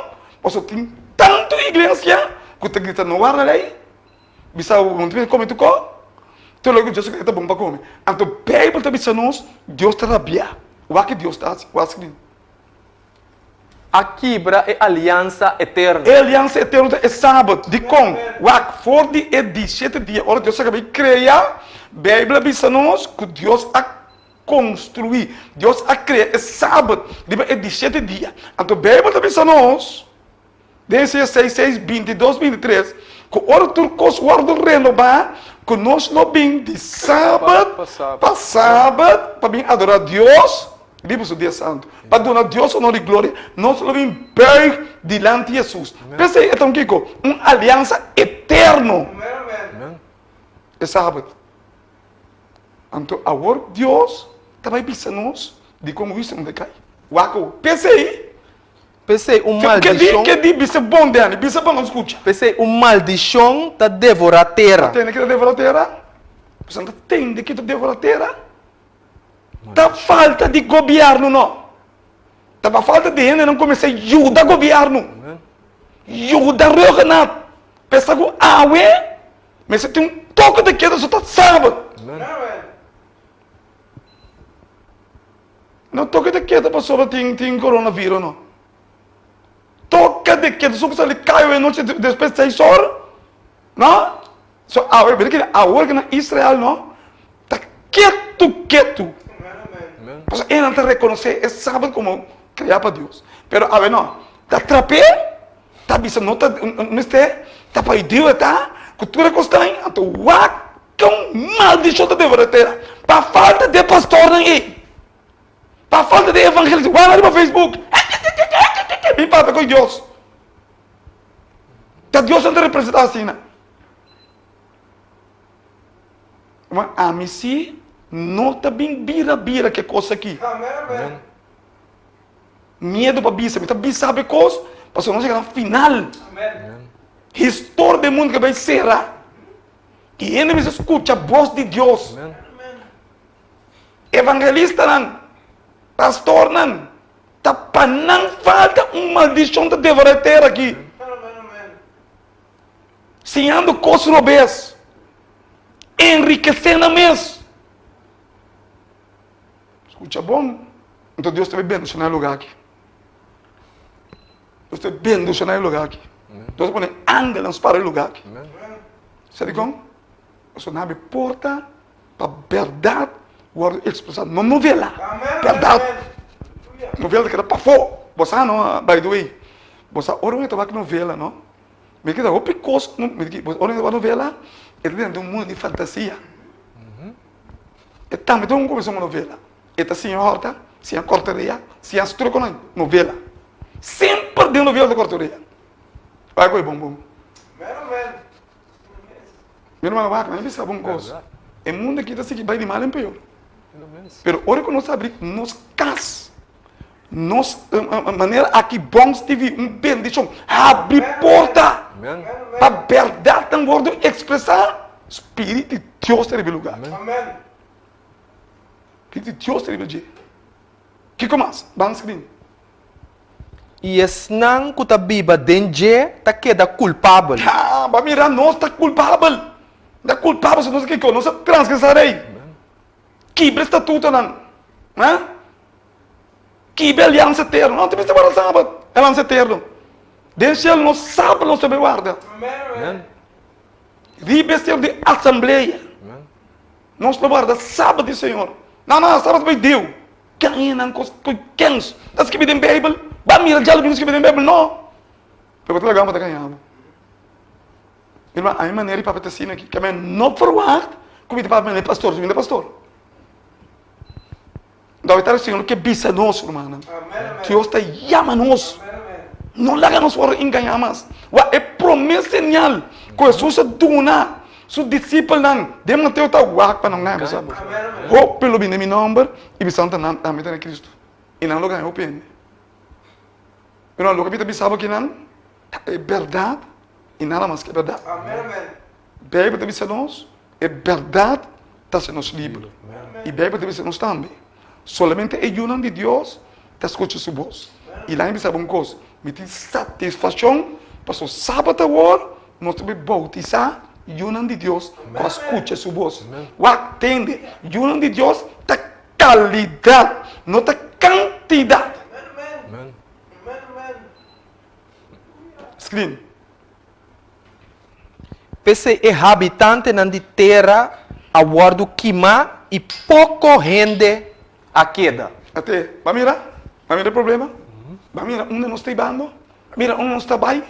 Pasobra tin tantu iglesia ku ta grita no warda lei. Bisa bo no tin kome tur kos. Tur loke Dios a krea ta bon pa kome. Anto Beibel ta bisa nos Dios ta rabia. Wak ki Dios ta hasi. Wak skibí. A kibra e aliansa eterno. E aliansa eterno ta e Sabat. Dikon? Wak, for di e di shete dia ora Dios a kaba di krea, Beibel a bisa nos ku Dios a konstruí, Dios a krea e Sabat riba e di shete dia. Anto Beibel ta bisa nos Den Isaías seis, seis, 22, 23, ku ora tur kos wòrdu renobá, ku nos lo bin di sabat pa sabat pa bin adorá Dios riba su dia santu, pa duna Dios honor i gloria, nos lo bin bùig dilanti Hesus. P'esei e ta un kiko? Un aliansa eterno, e sabat. Anto awor Dios ta bai bisa nos dikon huisio no ta kai. Wak awor. P'esei P'esei un maldishon. Ke di bisa bon Danny, bisa pa nos skucha. P'esei un maldishon ta devorá tera. Ta tende ki ta devorá tera? Pasobra ta tende ki ta devorá tera? Ta falta di gobièrnu no. Ta pa falta di hendenan kuminsá yuda gobièrnu. Yuda Rhuggenaath. Pensa ku awe mester tin un toke di keda so ta sabat. No toke de keda pasobra tin tin coronavirus no. Toke de keda so sali kai awe nochi despues seis or no. So awe mira kila awor ki na Israel no ta ketu ketu. Pasobra enan ta rekonosé e sabat komo krea pa Dios. Pero awe no ta trap'é ta bisa no ta mester ta pa Dios e ta ku tur e kos ta ahi anto wak Kon maldishon ta devorá tera pa falta di e pastornan ei, pa falta di e evangelista. Wak riba Facebook, mi papia ku Dios. Ta Dios nan ta representá asina. Ma ami si no ta bin bira bira ke kos aki. Miedu pa bisa, mi ta bisa bo e kos pasobra nos yega na final. Historia di e mundu ke bai sera. I hende mester skucha bos di Dios. Evangelistanan, pastornan, ta pa nan falta un maldishon ta devorá e tera aki. Siñando kos robes, enrikesé nan mes. Skucha bon, anto Dios ta bai bendishoná e lugá aki. Dios ta bendishoná e lugá aki. Dios ta pone angelnan spara e lugá aki. Sa dikon? Pasobra nan habri porta pa bèrdat wòrdu ekspresá. No novela, bèrdat. Novela ta keda pafó. Bo sa no, by the way, bo sa ora un ta wak novela no, mi ta keda hopi kos, ora un ta wak novela e ta drenta un mundu di fantasia. E tambe ta un kuminsá un novela. E ta siña hòrta, siña kòrta rea, siña hasi tur e kosnan. Novela. Semper den novela ta kòrta rea. Wak ku e bon bon. Mi hermano wak, mi a bisa bo un kos. E mundu aki ta sigui bai di mal en peor. Pero ora ku nos abri nos kas, nos manera aki Bons TV, un bendishon, habri porta pa bèrdatnan wòrdu ekspresá, Spirit di Dios ta riba e lugá. Spiritu di Dios ta riba dje. Kiko mas? Ban skrin. I esnan ku ta biba den dje ta keda kulpabel. Ha, bo a mira, nos ta kulpabel. Ta kulpabel si nos a kiko? Nos a transgresá lei. Kibra e statutonan. Ha? Kibra e aliansa eterno. No ta mester warda sabat, e aliansa eterno. Den shelu nos sabat nos ta bai warda. Riba e seru di asamblea. Nos lo warda sabat di Señor. Nan nan sabat bai Deu. Ken nan kos ku kens ta skibi den Beibel? Ba mira dja loke ta skibi den Beibel? No. Pero bo ta laga bo ta gaña bo. Irma, ami manera di papia ta asina aki. Ke men no verwagt ku mi ta papia manera di pastor, si mi ta pastor. Dòkter ta Señor ke bisa nos, rumannan. Dios ta yama nos. No laga nos wòrdu engañá mas. Wak e promé señal ku Hesus a duna su disipelnan den Mateo ta wak pa nan gaña bo. Hopi lo bini den mi nòmber i bisa nan ta nan tambe ta na Kristu. I nan lo gaña hopi hende. Pero loke mi ta bisa bo akinan ta e bèrdat i nada mas ku e bèrdat. Beibel ta bisa nos, e bèrdat ta hasi nos liber. I Beibel ta bisa nos tambe, solamente e yunan di Dios ta skucha su bos. I laga mi bisa bo un kos, mi tin satisfakshon pasobra sabat awor nos ta bai boutisá yunan di Dios ku a skucha su bos. Wak, tende, yunan di Dios ta kalidat, no ta kantidat. Screen. P'esei e habitantenan di tera a wòrdu kimá i poko hende a keda. Ate, bo a mira? Bo a mira e problema? Bo a mira unda nos ta ibando? Bo a mira unda nos ta bai?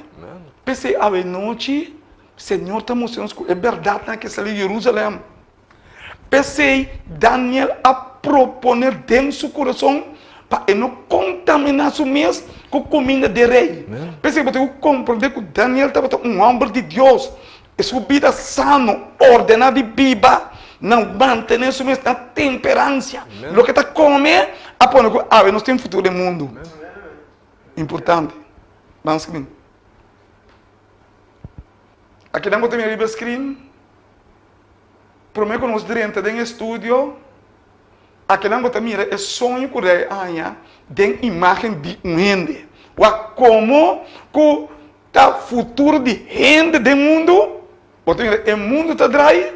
P'esei awenochi Señor ta mustra nos ku e bèrdatnan ke sali di Jerusalèm. P'esei Daniel a proponé den su kurason pa e no kontaminá su mes ku kuminda di e rei. P'esei bo tin ku komprondé ku Daniel tabata un hòmber di Dios. E su bida sano, ordená di biba, na mantené su mes na temperansia. Loke ta kome a pone ku awe nos tin futuro den mundu. Importante. Ban screen. Akinan bo ta mira riba e screen. Promé ku nos drenta den e studio, akinan bo ta mira e soño ku rei a haña den imágen di un hende. Wak komo ku ta futuro di hende den mundu, bo ta mira e mundu ta drai,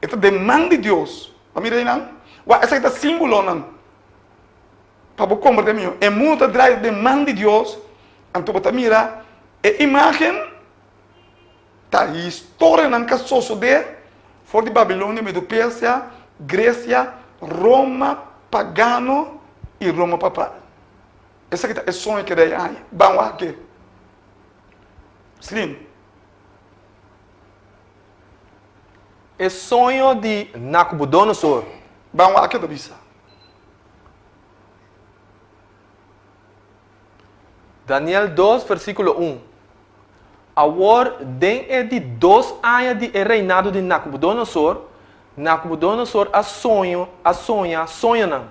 e ta den man di Dios. Bo a mira einan? Wak esaki ta símbolonan pa bo komprendé mihó. E mundu ta drai den man di Dios, anto bo ta mira e imágen. Ta historianan ka sosodé for di Babilonia, Medo-Persia, Gresia, Roma pagano i Roma papal. Esaki ta e soño ku rei haña. Ban wak e. Slim. E soño di Nakubudonosor. Ban wak e ta bisa. Daniel dos, versíkulo un. Awor, den e di dos aña di e reinado di Nakubudonosor, Nakubudonosor a soño, a soña soñonan,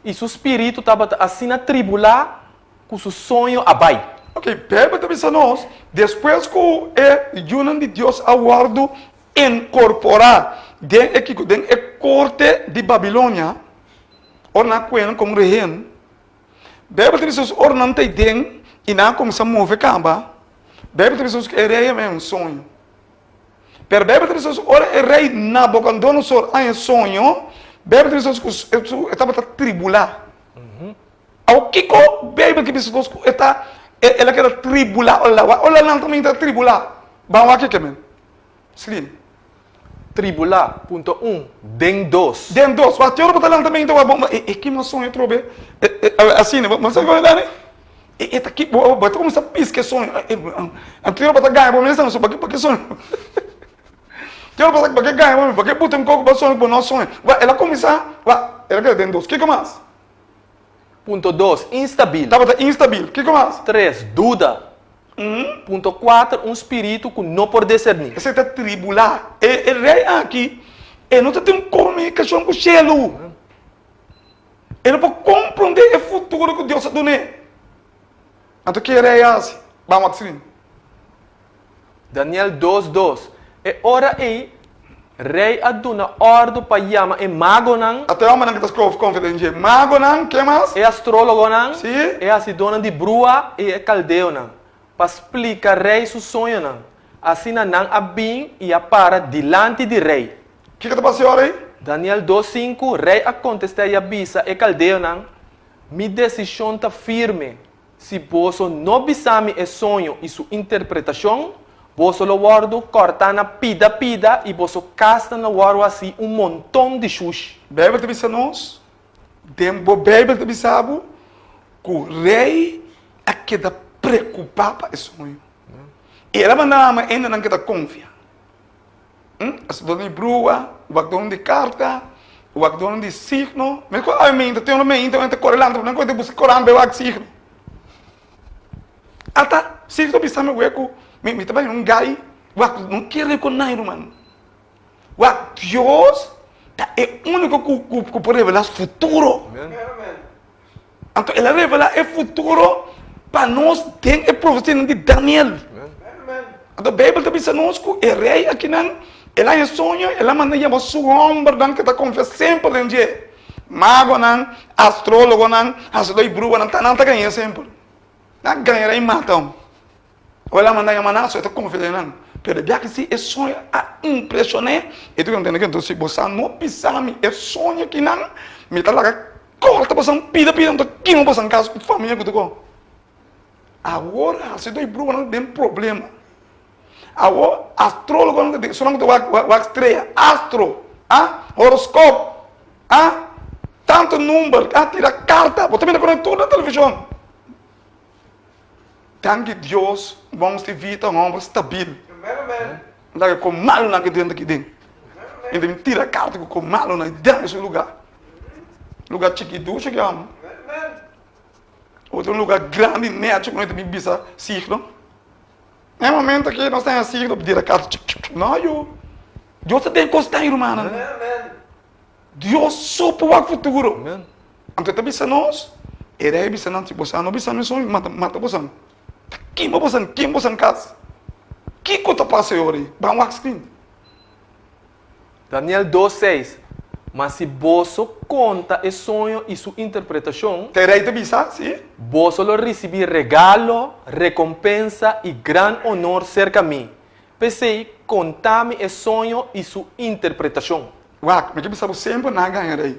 i su spiritu tabata asina tribulá ku su soño a bai. Oke, Beibel ta bisa nos, despues ku e yunan di Dios a wòrdu inkorporá den e kiko? Den e korte di Babilonia, ora nan a ku'e nan komo rehen, Beibel ta bisa nos ora nan ta ei den i nan a kuminsá move kaba, Beibel ta bisa nos ku e rei a haña un soño. Pero Beibel ta bisa nos ora e rei Nabucodonosor a haña soño, Beibel ta bisa nos ku e tabata tribulá. Awor kiko Beibel ke bisa nos ku e ta el a keda tribulá ora ora nan ta minta tribulá? Ban wak ke men. Slim. Tribulá, punto un, den dos. Den dos. Wak, te ora bo ta lanta mente wak bo, e, e kima soño atrobe? E, e, asina, bo sa kiko ta dani? E, e ta ki, bo, bo ta kuminsá piska e soño. E, e, te ora bo ta gaña bo mes tambe, so bake, bake soño. Te ora bo ta, bake gaña bo mes, bake buta un koko bo soño ku bo no a soña. Wak, el a kuminsá, wak, el a keda den dos. Kiko mas? Punto dos, instabil. Tabata instabil. Kiko mas? Tres, duda. Punto kuater, un spiritu ku no por deserní. Esei ta tribulá. E e rei aki, e no ta tin un komunikashon ku shelu. E no por komprondé e futuro ku Dios a dun'é. Anto ke e rei a hasi? Ban wak srin. Daniel dos, dos, E ora ei, rei a duna òrdu pa yama e magonan. Ata e hòmbernan ku ta skof konfia den dje. Magonan, ke mas? E astrólogonan, Sí. e hasidónan di brua i e kaldeonan, pa splika rei su soñonan. Asina nan a bin i a para dilanti di rei. Kiko ta pasa e ora ei? Daniel dos, sinku, Rei a kontestá i a bisa e kaldeonan, Mi desishon ta firme, Si boso no bisa mi e soño i su interpretashon, boso lo wòrdu kòrtá na pida pida i boso kasnan lo wòrdu hasí un monton di shushi. Beibel ta bisa nos, Den bo Beibel ta bisa bo ku rei a keda preokupá pa e soño. I el a manda ama hendenan ku e ta konfia. Hasidonan di brua, wakdónan di karta, wakdónan di signo. Mi ku awe meinta, tin ora meinta ta kore lanta, nan ku ta buska koran bai wak signo. Ata signo bisa mi wea ku mi mi ta bai un gai, wak no kere ku nai ruman. Wak Dios ta e úniko ku ku por revelá futuro. Anto el a revelá e futuro pa nos den e profesianan di Daniel. Anto Beibel ta bisa nos ku e rei akinan, el a haña soño, el a manda yama su hòmbernan ku ta konfia semper den dje. Magonan, astrólogonan, hasidó i bruhanan, ta nan ta gañ'é semper. Nan a gaña rei mata un. Ora el a manda yama nan, so e ta konfia den nan. Pero e biaha si e soño a impreshon'é, e ta kontenta ku enton si bo sa no bisa mi e soño kinan, mi ta laga kòrta boso pida pida, mi ta kima boso kas ku famia ku ta ko. Awor hasido i bruhanan den problema. Awor astrologonan ta den, esunnan ku ta wak wak strea, astro, ah, horoskop, ah, tantu number, ah, tira karta, bo ta mira ku tur na televishon. Danki Dios, Bons TV ta un homber stabil. Laga ku malunan ke drenta aki den. E ta bin tira karta ku malunan den su lugar. Lugar chikitu ki amo. Otro lugar grandi nechi ku no ta bin bisa signo. Na e momento aki nos ta haña signo tira karta. No yu. Dios ta den kos tan rumannan. Dios so por wak futuro. Anto e ta bisa nos, e rei bisa nan, si boso no bisa mi soño, mata mata boso. Ta kima boso, kima boso kas. Kiko ta pasa e ora ei? Ban wak screen. Daniel dos seis, Ma si boso konta e soño i su interpretashon. Ta e rei ta bisa, si. Boso lo risibí regalo, rekompensa i gran onor serka mi. P'esei, konta mi e soño i su interpretashon. Wak, mi ke bisa bo semper nan a gaña rei.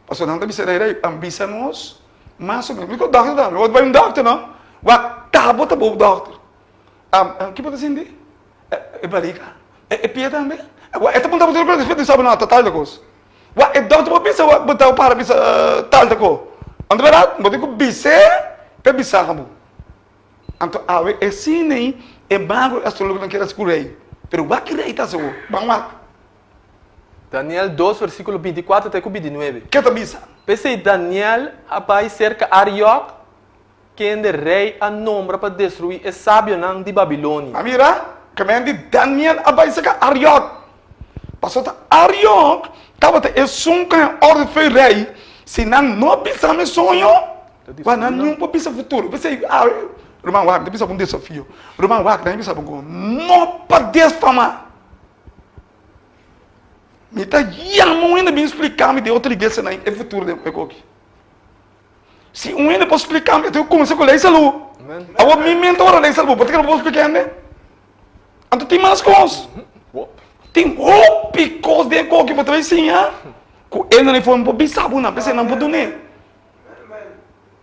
Pasobra nan ta bisa rei, rei, ban bisa nos mas o menos. Mi ku dòkter tambe, bo ta bai un dòkter no? Wak, ta bo ta bo dòkter. Ki bo ta sinti? E barika. E pia tambe? Wak, e ta puntra bo tur kos, despues di sa bo no, ta tal ta kos. Wak, e dòkter por bisa wak, bo ta para bisa tal ta kos. Anto bèrdat, bo tin ku bis'é pa e bisa bo. Anto awe e sine e mago i astrologonan kier hasi ku rei, pero wak ki rei ta hasi awor? Ban wak. Daniel dos versíkulo 24 te ku 29. Ke ta bisa? P'esei Daniel a bai serka Ariok, kende rei a nombra pa destruí e sabionan di Babilonia. A mira, kemen di Daniel a bai serka Ariok. Pasobra ta Ariok tabata esun ku a orde fo'i rei, si nan no bisa mi soño, Wak, nan niun por bisa futuro. P'esei, awe, ruman, wak, mi ta bisa bo un desafio. Ruman, wak, mi ta bisa bo ku no pa desfamá. Mi ta yama un hende bin splika mi den otro iglesianan e futuro den e koki. Si un hende por splika mi, e tin ku kuminsá ku lei salú. Awor mi mente ora lei salú, bo ta kere bo por splika hende? Anto tin mas kos. Tin hopi kos den e koki bo ta bai siña ku e nan por bisa bo nan, p'esei nan por dun'é.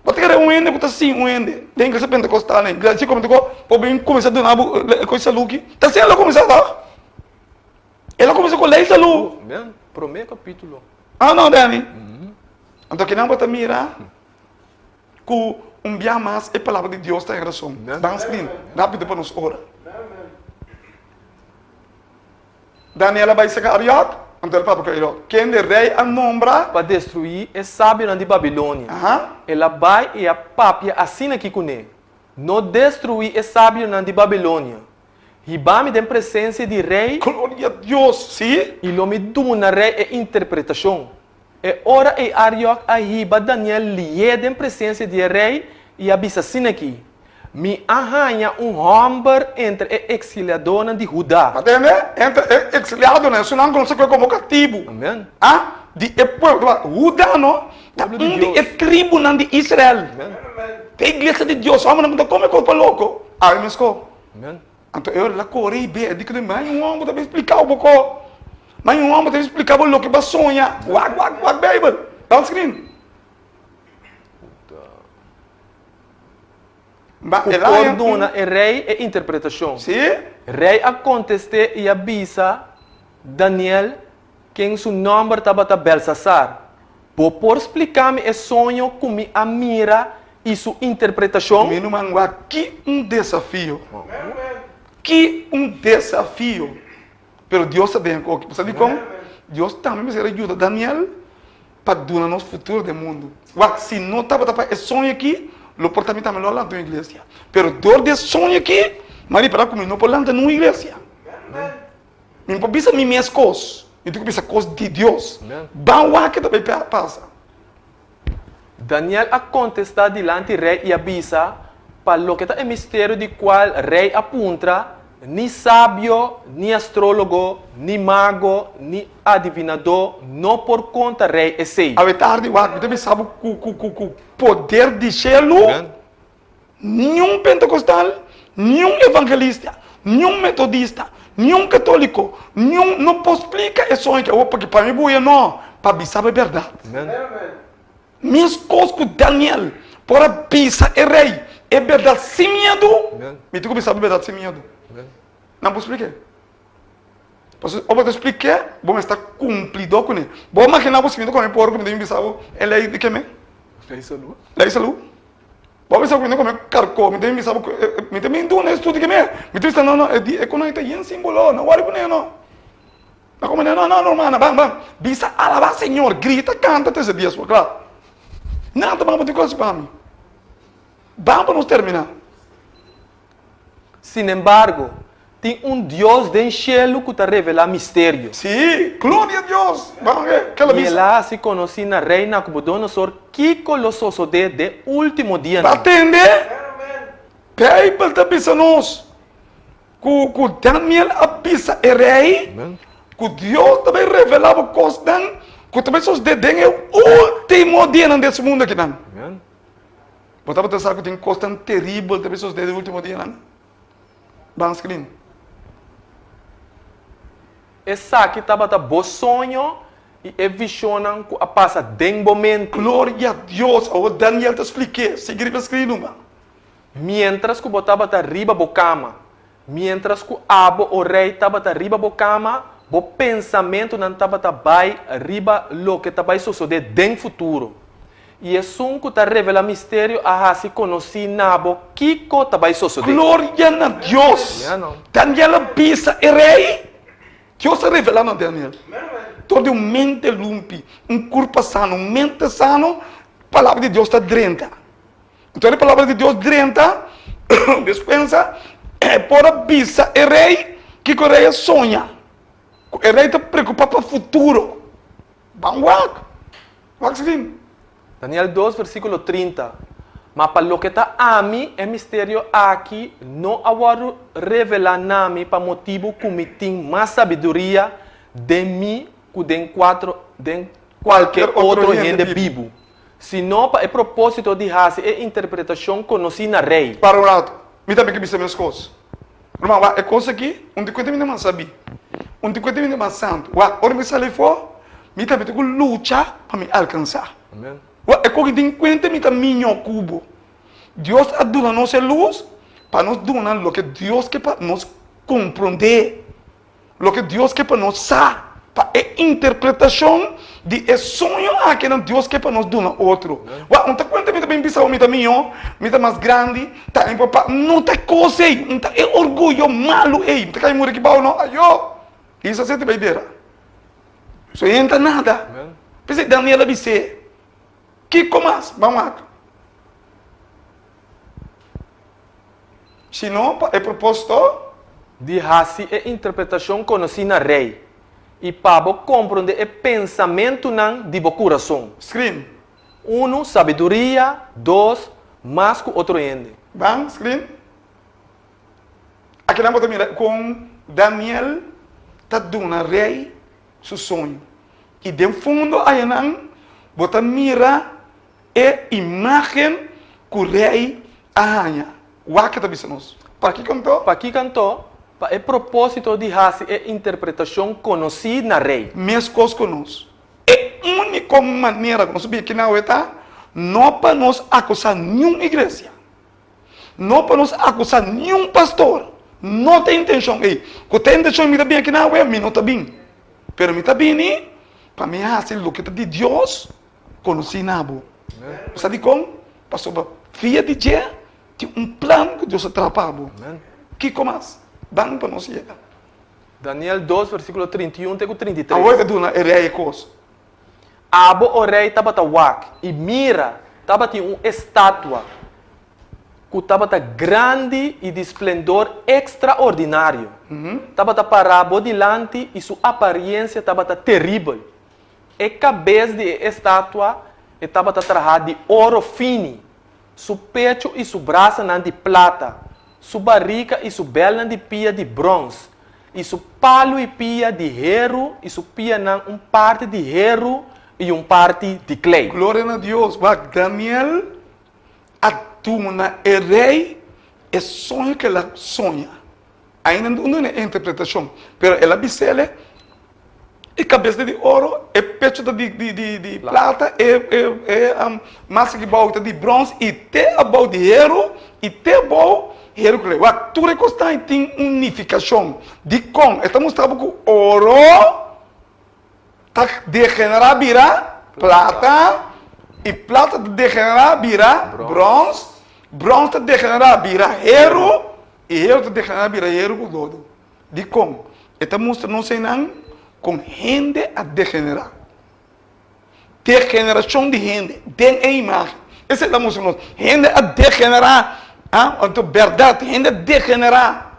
Bo ta kere un hende ku ta sin un hende den iglesia pentekostal den iglesia komo por bin kuminsá duna bo e kos salú aki? Ta asina el a kuminsá tòg? El a kuminsá ku lei salú. Amen. Promé kapítulo. Ah no, Danny. Anto kinan bo ta mira ku un bia mas e palabra di Dios ta en rason. Ban screen rápido pa nos ora. Daniel a bai saka Ariok, anto el papia ku Ariok, kende rei a nombra. Pa destruí e sabionan di Babilonia. El a bai i a papia asin'aki kuné, No destruí e sabionan di Babilonia. Hiba mi den presensia di rei. Gloria Dios! Sí. I lo mi duna rei e interpretashon. E ora ei Ariok a hiba Daniel lié den presensia di e rei i a bisa asin'aki, Mi a haña un hòmber entre e eksiliadónan di Huda. A tende? Entre e eksiliadonan, esunnan ku nos a kohe komo katibu. Amen. A Di e pueblo. Huda no ta Pueblo di un di Dios. e tribunan di Israel. Amen. Ta e iglesia di Dios. Hòmbernan ku ta kome kos pa loko. Awe meskó. Amen. Anto e ora el a kore i bia, e di ku mi, Mai un hòmber ta bin splika bo kos. Mai un hòmber ta bin splika bo loke bo a soña. Wak, wak, wak Beibel. Dal screen. Ku por duna e rei e interpretashon. Sí. Rei a kontest'é i a bisa Daniel, ken su nòmber tabata Belsasar, Bo por splika mi e soño ku mi a mira i su interpretashon? Mi ruman, wak ki un desafio! Ki un desafio! Pero Dios ta den koki. Bo sa dikon? Dios tambe mester a yuda Daniel pa duna nos futuro den mundu. Wak, si no tabata pa e soño aki, lo por ta mi tambe lo a lanta un iglesia. Pero dor di e soño aki, mi a ripará ku mi no por lanta nun iglesia. Mi no por bisa mi mes kos, mi tin ku bisa kos di Dios. Ban wak ke ta bai pasa. Daniel a kontestá dilanti rei i a bisa, Pa loke ta e misterio di kual rei a puntra, ni sabio, ni astrólogo, ni mago, ni adivinadó no por konta rei esei. Awe tardi wak mi ta bisa bo ku ku ku ku poder di shelu niun pentekostal, niun evangelista, niun metodista, niun katoliko, niun no por splika e soño ki awor pasobra pa mi buya no, pa bisa bo e bèrdat. Meskos ku Daniel por a bisa e rei. E bèrdat sin miedu, mi tin ku bisa bo e bèrdat sin miedu. Nan por splik'é. Pasobra ora bo ta splik'é, bo mester ta kumplidó kuné. Bo a imaginá bo si mi ta kome porko, mi ta bin bisa bo e lei di keme? Lei salú. Lei salú. Bo a bisa ku mi ta kome karkó, mi ta bin bisa bo ku mi ta bin duna e estudio keme. Mi ta bisa no, no, e di e konan ta yen símbolo, no wòri kuné no. Na kome no, no, no, rumannan, ban, ban. Bisa alabá Señor, grita, kanta trese dies por kla. Nan ta ban pa tin kos pa mi. Ban pa nos terminá. Sinembargo, tin un Dios den shelu ku ta revelá misterio. Sí, gloria a Dios! Ban oke, ke lo I bisa. el a hasi konosí na Rei Nakubodonosor kiko lo sosodé den último dianan. Ba tende? Beibel ta bisa nos ku ku Daniel a bisa e rei ku Dios ta bai revelá bo kosnan ku ta bai sosodé den e último dianan di es mundu akinan. Bo tabata sa ku tin kosnan teribel ta bai sosodé den e último dianan? Ban screen. Esaki tabata bo soño i e vishonnan ku a pasa den bo mente. Gloria a Dios! Awor Daniel ta splik'é. Sigui riba screen numa. Miéntras ku bo tabata riba bo kama, miéntras ku abo, o rei, tabata riba bo kama, bo pensamentunan tabata bai riba loke ta bai sosodé den futuro. I esun ku ta revelá misterio a hasi konosí na bo kiko ta bai sosodé. Gloria na Dios! Daniel a bisa e rei, Dios a revelá na Daniel dor di un mente lumpi, un kurpa sano, un mente sano, palabra di Dios ta drenta. Anto e palabra di Dios drenta despensa, e por a bisa e rei kiko e rei a soña. Ku e rei ta preokupá pa futuro. Ban wak. Wak skin. Daniel dos versíkulo 30, Ma pa loke ta ami, e misterio aki no a wòrdu revelá na mi pa motibu ku mi tin mas sabiduria den mi ku den kuatro den kualke otro hende bibu. Sino pa e propósito di hasi e interpretashon konosí na rei. Para un ratu, mi tambe ke bisa meskos. Ruman, wak e kos aki, un di kuenta mi ta mas sabí, un di kuenta mi ta mas santu. Wak, ora mi sali afó, mi tambe tin ku lucha pa mi alkansá. Wak, e kos aki tin kuenta mi ta miñó ku bo. Dios a duna nos e lus pa nos duna loke Dios ke pa nos komprondé. Loke Dios ke pa nos sa, pa e interpretashon di e soño akinan Dios ke pa nos duna otro. Wak, un ta kuenta mi ta bin bisa bo mi ta mihó, mi ta mas grandi, ta mi papá. No ta e kos ei, un ta e orguyo malu ei. Mi ta kai muri aki bou no, ayo! Isa sete bai bera. So e ta nada. P'esei Daniel a bis'é, Kiko mas? Ban wak. Sino pa e propósito. Di hasi e interpretashon konosí na rei, i pa bo komprondé e pensamentunan di bo kurason. Screen. Unu, sabiduria, dos, mas ku otro hende. Ban, screen. Akinan bo ta mira kon Daniel ta duna rei su soño. I den fondo ayanan bo ta mira E imágen ku rei a haña. Wak ta bisa nos. Pakiko anto? Pakiko anto? Pa e propósito di hasi e interpretashon konosí na rei. Meskos ku nos. E úniko manera ku nos bia kinan awe ta no pa nos akusá niun iglesia, no pa nos akusá niun pastor. No ta e intenshon ei. Ku ta e intenshon mi ta bin akinan awe, mi no ta bin. Pero mi ta bini pa mi hasi loke ta di Dios. Konosí na bo. Bo sa dikon? Pasobra via di dje tin un plan ku Dios a traha pa bo. Kiko mas? Ban pa nos yega. Daniel dos, versíkulo 31 te ku 33. Awor e ta duna e rei e kos. Abo, o rei, tabata wak, i mira, tabatin un estatua ku tabata grandi i di splendor ekstraordinario. Tabata pará bo dilanti i su apariensia tabata teribel. E kabes di e estatua e tabata trahá di oro fini, su pechu i su brasanan di plata, su barika i su bèlnan di pia di bròns, i su palu i pia di heru i su pianan un parti di heru i un parti di klei. Gloria na Dios! Wak, Daniel a duna e rei e soño ku el a soña. Ainda no duna e interpretashon, pero el a bis'el. E kabes ta di oro, e pecho ta di di di di plata, e e e mas aki bou ta di brons i te abou di heru i te abou heru ku lei. Wak, tur e kosnan ei tin un nifikashon. Dikon? E ta mustra bo ku oro ta degenerá bira plata i plata ta degenerá bira brons, brons ta degenerá bira heru i heru ta degenerá bira heru ku lodo. Dikon? E ta mustra nos einan kon hende a degenerá. Degenerashon di hende den e imágen. Esei ta mustra nos. Hende a degenerá. Ah, anto bèrdat, hende a degenerá.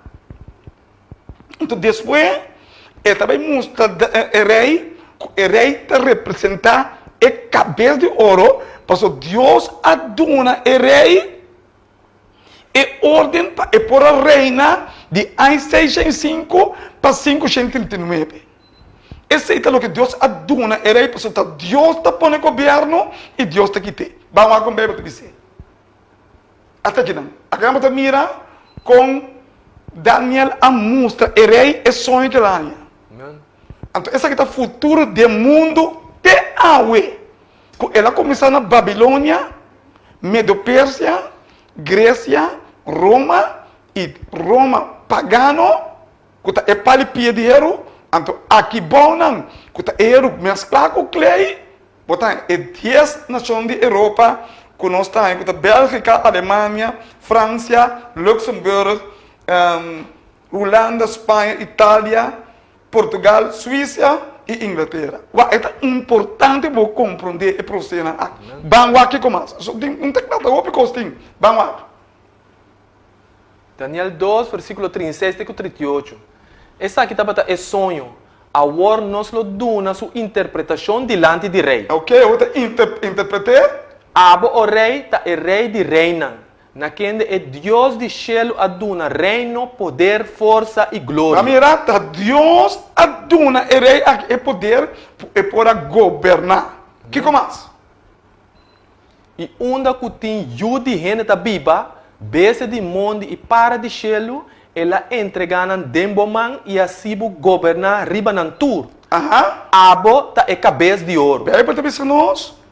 Anto despues e ta bai mustra e rei ku e rei ta representá e kabes di oro, pasobra Dios a duna e rei E orden pa e por a reina di aña 605 pa 539. Esei ta loke Dios a duna e rei pasobra ta Dios ta pone gobierno i Dios ta kit'é. Ban wak kon Beibel ta bis'é. Asta akinan. Akinan bo ta mira kon Daniel a mustra e rei e soño ku el a haña. Anto esaki ta futuro den mundu te awe. Ku el a kuminsá na Babilonia, Medo-Persia, Gresia, Roma i Roma pagano, ku ta e pal i pia di heru, anto aki bounan ku ta e heru mesklá ku klei, bo ta haña e dies nashon di Europa ku nos ta haña ku ta Bèlgika, Alemania, Fransia, Luxemburg, Hulanda, Spaña, Italia, Portugal, Suisia i Inglatera. Wak, e ta importante bo komprondé e prosenan aki. Ban wak kiko mas. So, tin un ta kla ta hopi kos tin. Ban wak. Daniel dos, versíkulo 36 te ku 38. Esaki tabata e soño. Awor nos lo duna su interpretashon dilanti di rei. Oke, awor ta interpret'é. Abo, o rei, ta e rei di reinan. Na kende e Dios di shelu a duna reino, poder, forsa i gloria. Bo a mira? Ta Dios a duna e rei aki e poder pa e por a goberná. Kiko mas? I unda ku tin yu di hende ta biba, bestia di mondi i para di shelu, el a entregá nan den bo man i hasi bo goberná riba nan tur. Aha. Abo ta e kabes di oro. Beibel ta bisa nos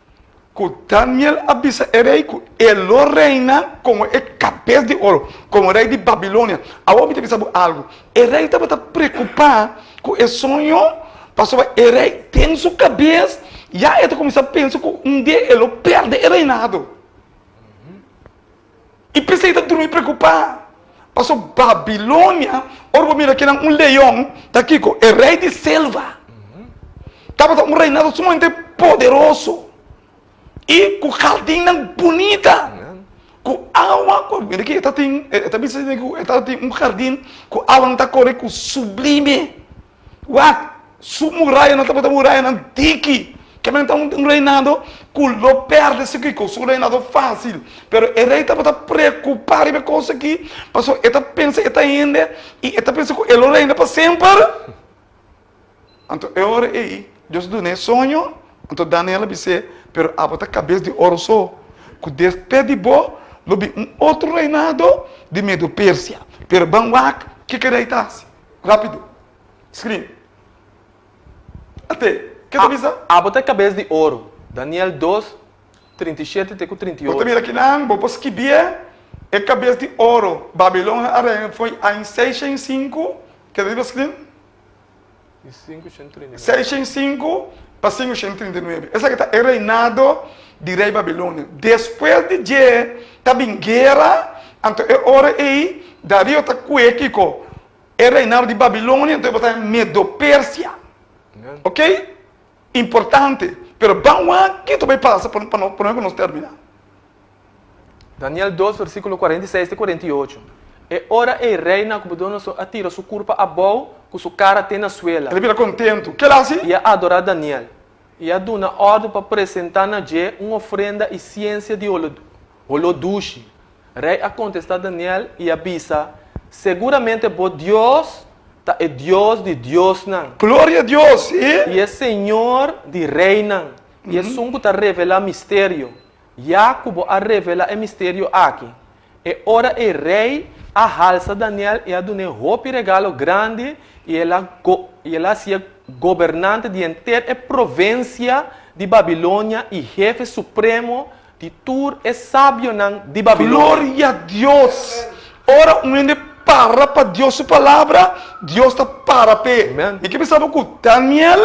Ku Daniel a bisa e rei ku e lo reina komo e kabes di oro, komo rei di Babilonia. Awor mi ta bisa bo algu, e rei tabata preokupá ku e soño, pasobra e rei den su kabes ya e ta kuminsá pensa ku un dia e lo pèrdè e reinado. I p'esei ta drumi preokupá. Pasobra Babilonia, ora bo mira kinan un leon, ta kiko? E rei di selva. Tabata un reinado sumamente poderoso i ku hardinnan bunita, ku awa, ku mira ki e ta tin, e ta bisa ku e ta tin un hardin ku awanan ta kore ku sublime. Wak, su murayanan tabata murayanan diki. Kemey ta un reinado ku lo pèrdè su kiko, su reinado fásil. Pero e rei tabata preokupá riba e kos aki, pasobra e ta pensa e ta hende i e ta pensa ku e lo reina pa semper. Anto e ora ei Dios a dun'é soño, anto Daniel a bis'é, Pero abo ta kabes di oro so, ku despues di bo lo bin un otro reinado di Medo-Persia. Pero ban wak kiko e rei ta hasi. Rápido. Screen. Ate, ke ta bisa? Abo ta e kabes di oro. Daniel dos, 37 te ku 38. Bo ta mira kinan, bo por skibié e kabes di oro. Babilonia a reina fo'i aña 605, keda riba screen? 605 pa 539. Esaki ta e reinado di rei Babilonia. Despues di dje ta bin guera, anto e ora ei Dario ta kue kiko? E reinado di Babilonia, anto e bo ta Medo-Persia. Ok? Importante. Pero ban wak kiko ta bai pasa pa prome ku nos termina. Daniel dos, versíkulo 46 te 48. E ora ei rei Nabucodonosor a tira su kurpa abou ku su kara te na suela. El a bira kontentu. Ke el a hasi? I a adorá Daniel. I a duna òrdu pa presentá na dje un ofrenda i siensia di holó dushi. Rei a kontestá Daniel i a bisa, Seguramente bo Dios ta e Dios di diosnan. Gloria Dios, sí! I e Señor di reinan, i esun ku ta revelá misterio. Ya ku bo a revelá e misterio aki. E ora ei rei a halsa Daniel i a dun'é hopi regalo grandi i el a i el a hasié gobernante di henter e provensia di Babilonia i hefe supremo di tur e sabionan di Babilonia. Gloria Dios! Ora un hende para pa Dios su palabra, Dios ta para p'e. Mi ke bisa bo ku Daniel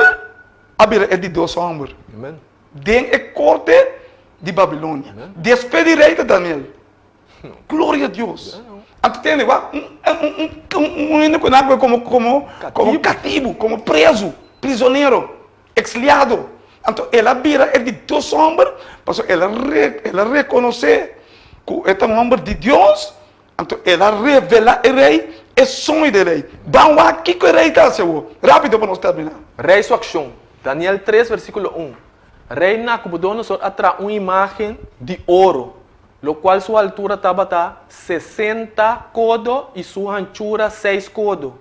a bira e di dos hòmber den e korte di Babilonia. Despues di rei ta Daniel. Gloria Dios! Anto tende wak un hende ku nan kohe komo katibu, komo prezu, prizonero. Exliado. Anto el a bira e di dos homber, pasobra el a el a reconoce cu e ta un homber di Dios, anto el a revela e rey e soño di e rey. Ban wak kico e rey ta haci awor. Rapido pa nos termina. Rey su accion. Daniel tres versiculo un, Rey Nacubodonosor a traha un imagen di oro, locual su altura tabata sesenta codo y su hanchura seis codo,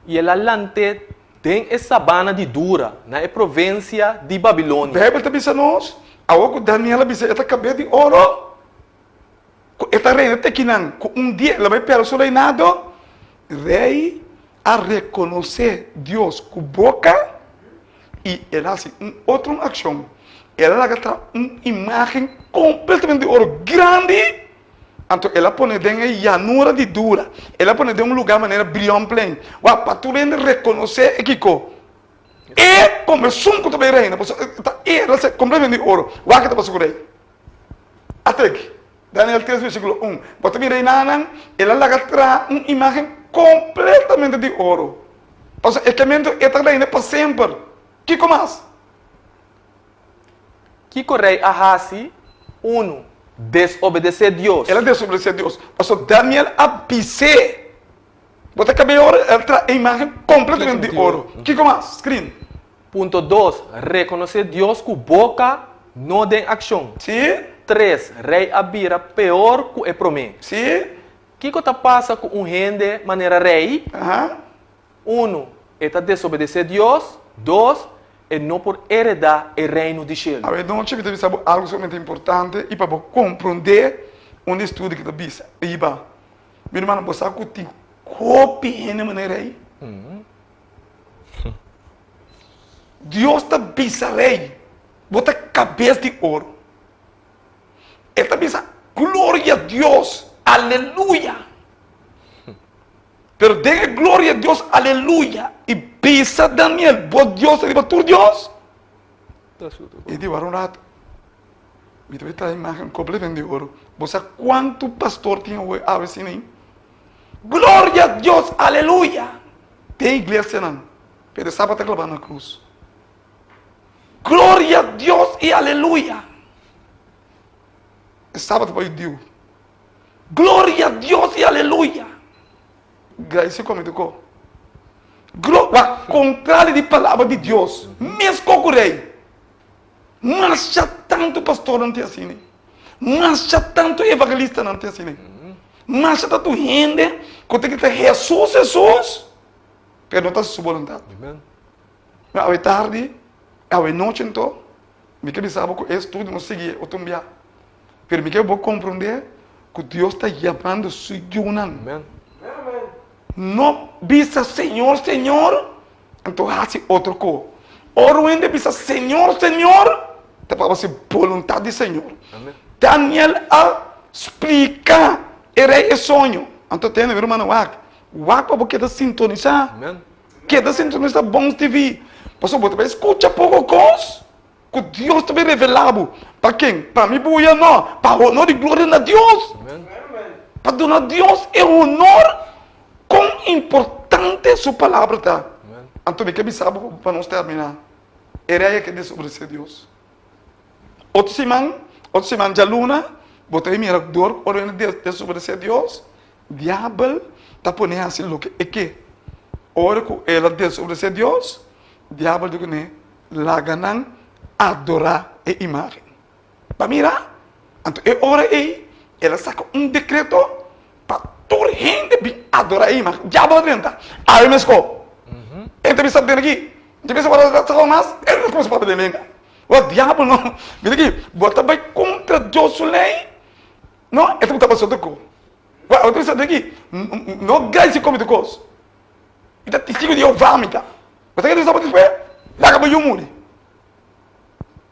i el a lant'é den e sabana di Dura, na e provensia di Babilonia. Beibel ta bisa nos, Awor ku Daniel a bisa e ta kabes di oro, ku e ta reina te kinan, ku un dia el a bai pèrdè su reinado, rei a rekonosé Dios ku boka i el a hasi un otro akshon, el a laga traha un imágen kompletamente di oro grandi. Anto el a pone den e yanura di Dura, el a pone den un lugá manera Brionplein, wak pa tur hende rekonosé e kiko. E komo esun ku ta bai reina, pasobra e ta e, el a ser kompletamente di oro. Wak ke ta pasa ku rei. Ata aki, Daniel tres versíkulo un, bo ta mira enanan, el a laga traha un imágen kompletamente di oro, pasobra e kementu e ta reina pa semper. Kiko mas? Kiko rei a hasi? Unu, desobedesé Dios. El a desobedesé Dios, pasobra Daniel a bis'é. Bo ta kab'é ora el traha e imágen kompletamente di oro. Kiko mas? Screen. Punto dos, rekonosé Dios ku boka, no den akshon. Sí. Tres, rei a bira peor ku e promé. Sí. Kiko ta pasa ku un hende manera rei? Aha. Unu, e ta desobedesé Dios. Dos, e no por heredá e Reino di shelu. Awe nochi mi ta bisa bo algu sumamente importante i pa bo komprondé un di estudio ki ta bisa riba. Mi rumannan, bo sa ku tin hopi hende manera ei? Dios ta bisa rei, Bo ta kabes di oro. E ta bisa, Gloria Dios! Aleluya! Pero den e gloria di Dios, aleluya, i bisa Daniel, bo Dios ta riba tur dios. I di wara un rato, mi ta bai traha imagen completamente di oro. Bo sa cuantu pastor tin awe awe asina ei? Gloria a Dios, aleluya! Den iglesianan, pero e sabat ta claba na cruz. Gloria a Dios i aleluya! E sabat ta pa judiu. Gloria a Dios y aleluya. Gracia come tu ko. Glo wa contrario di palabra di Dios. Mes ko ku rey. Masha tanto pastornan tin asina. Masha tanto evangelistanan tin asina. Masha tanto hende ku ta grita Jesus, Jesus, pero no ta hasi su boluntad. Awe tardi, awe nochi anto, mi ke bisa bo ku e estudio no sigui otro un bia. Pero mi ke bo komprondé ku Dios ta yamando su yunan. Amen. No bisa Señor, Señor, anto hasi otro ko. Ora un hende bisa Señor, Señor, ta pa hasi boluntat di Señor. Amen. Daniel a splika e rei e soño. Anto tende mi rumannan wak, wak pa bo keda sintonisá. Amen. Keda sintonisá Bons TV. Pasobra bo ta bai skucha poko kos. Ku Dios ta bin revelá bo. Pa ken? Pa mi buya? No, pa honor i gloria na Dios. Pa duna Dios e honor kon importante su palabra ta. Anto mi ke bisa bo pa nos terminá. E rei a ke desobedesé Dios. Otro siman, otro siman djaluna, bo ta bin mira dor ora hende desobedesé Dios, diabel ta pone hasi loke e ke. Ora ku el a desobedesé Dios, diabel di kuné, Laga nan adorá e imágen. Pa mira, anto e ora ei el a saka un dekreto pa tur hende bin adorá e imágen. Diabel a drenta. Awe meskó. E ta bisa den aki. E ta bisa ora ta saka mas, e ta kuminsá papia den lenga. Wak, diabel no. Mira aki, bo ta bai kontra Dios su lei? No, e ta buta pasobra ku. Wak, bo ta bisa aki, no gai si komi tur kos. Mi ta testigu di Jehová mi ta. Bo sa ke ta bisa despues? Laga bo yu muri.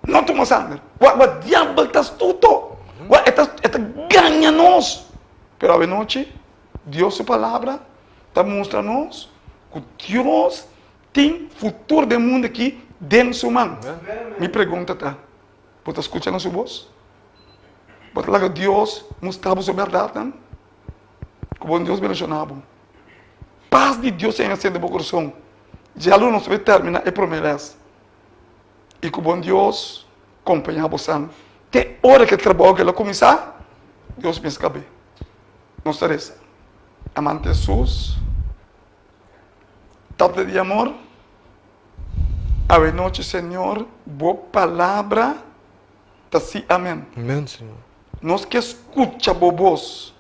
No tuma sanger. Wak, wak, diabel ta astuto. Wak, e ta, e ta gaña nos. Pero awenochi, Dios su palabra ta mustra nos ku Dios tin futuro den mundu aki den su man. Mi pregunta ta, bo ta skucha na su bos? Bo ta laga Dios mustra bo su bèrdatnan? Ku bon Dios bendishoná bo. Pas di Dios sea hende bo kurason. Djalu nos ta bai terminá e promé lès. I ku bon Dios kompañá bosan te ora ku e trabou aki lo kuminsá, Dios mes kab'é. Nos ta resa. Amante Hesus, Tata di amor, awe nochi Señor bo palabra ta si amen. Amen Señor. Nos ke skucha bo bos.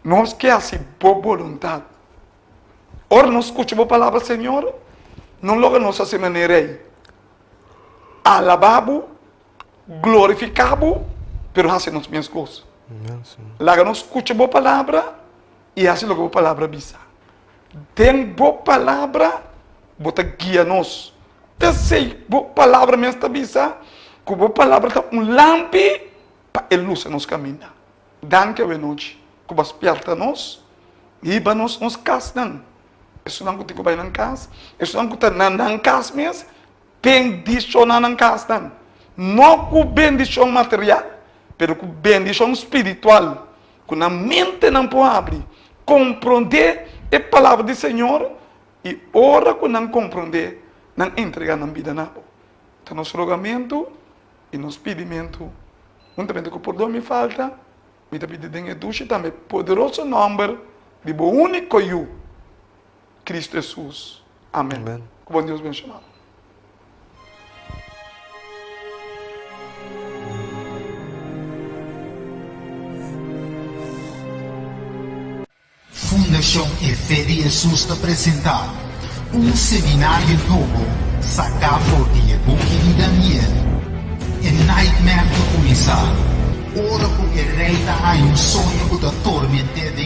Nos ke hasi bo boluntat. Ora nos skucha bo palabra Señor, no logra nos hasi manera ei. Alabá bo, glorifiká bo, pero hasi nos mes kos. Laga nos skucha bo palabra i hasi loke bo palabra bisa. Den bo palabra bo ta guia nos. P'esei bo palabra mes ta bisa ku bo palabra ta un lampi pa e lusa nos kaminda. Danki awenochi ku bo a spièrta nos, hiba nos nos kasnan. Esunnan ku tin ku bai nan kas, esunnan ku ta na nan kas mes, bendishoná nan kasnan. No ku bendishon material, pero ku bendishon spiritual, ku nan mentenan por habri, komprondé e palabra di Señor, i ora ku nan komprondé, nan entregá nan bida na bo. Ta nos rogamentu i nos pidimentu, huntamente ku pordon mi falta, mi ta pidi den e dushi tambe poderoso nòmber di bo úniko Yu, Kristu Hesus. Amen. Ku bon Dios benshoná bo. Fundashon E Fe di Hesus ta presentá un seminario nobo saká for di e buki di Daniel. E nightmare ta kuminsá ora ku e rei ta haña un soño ku ta torment'é den.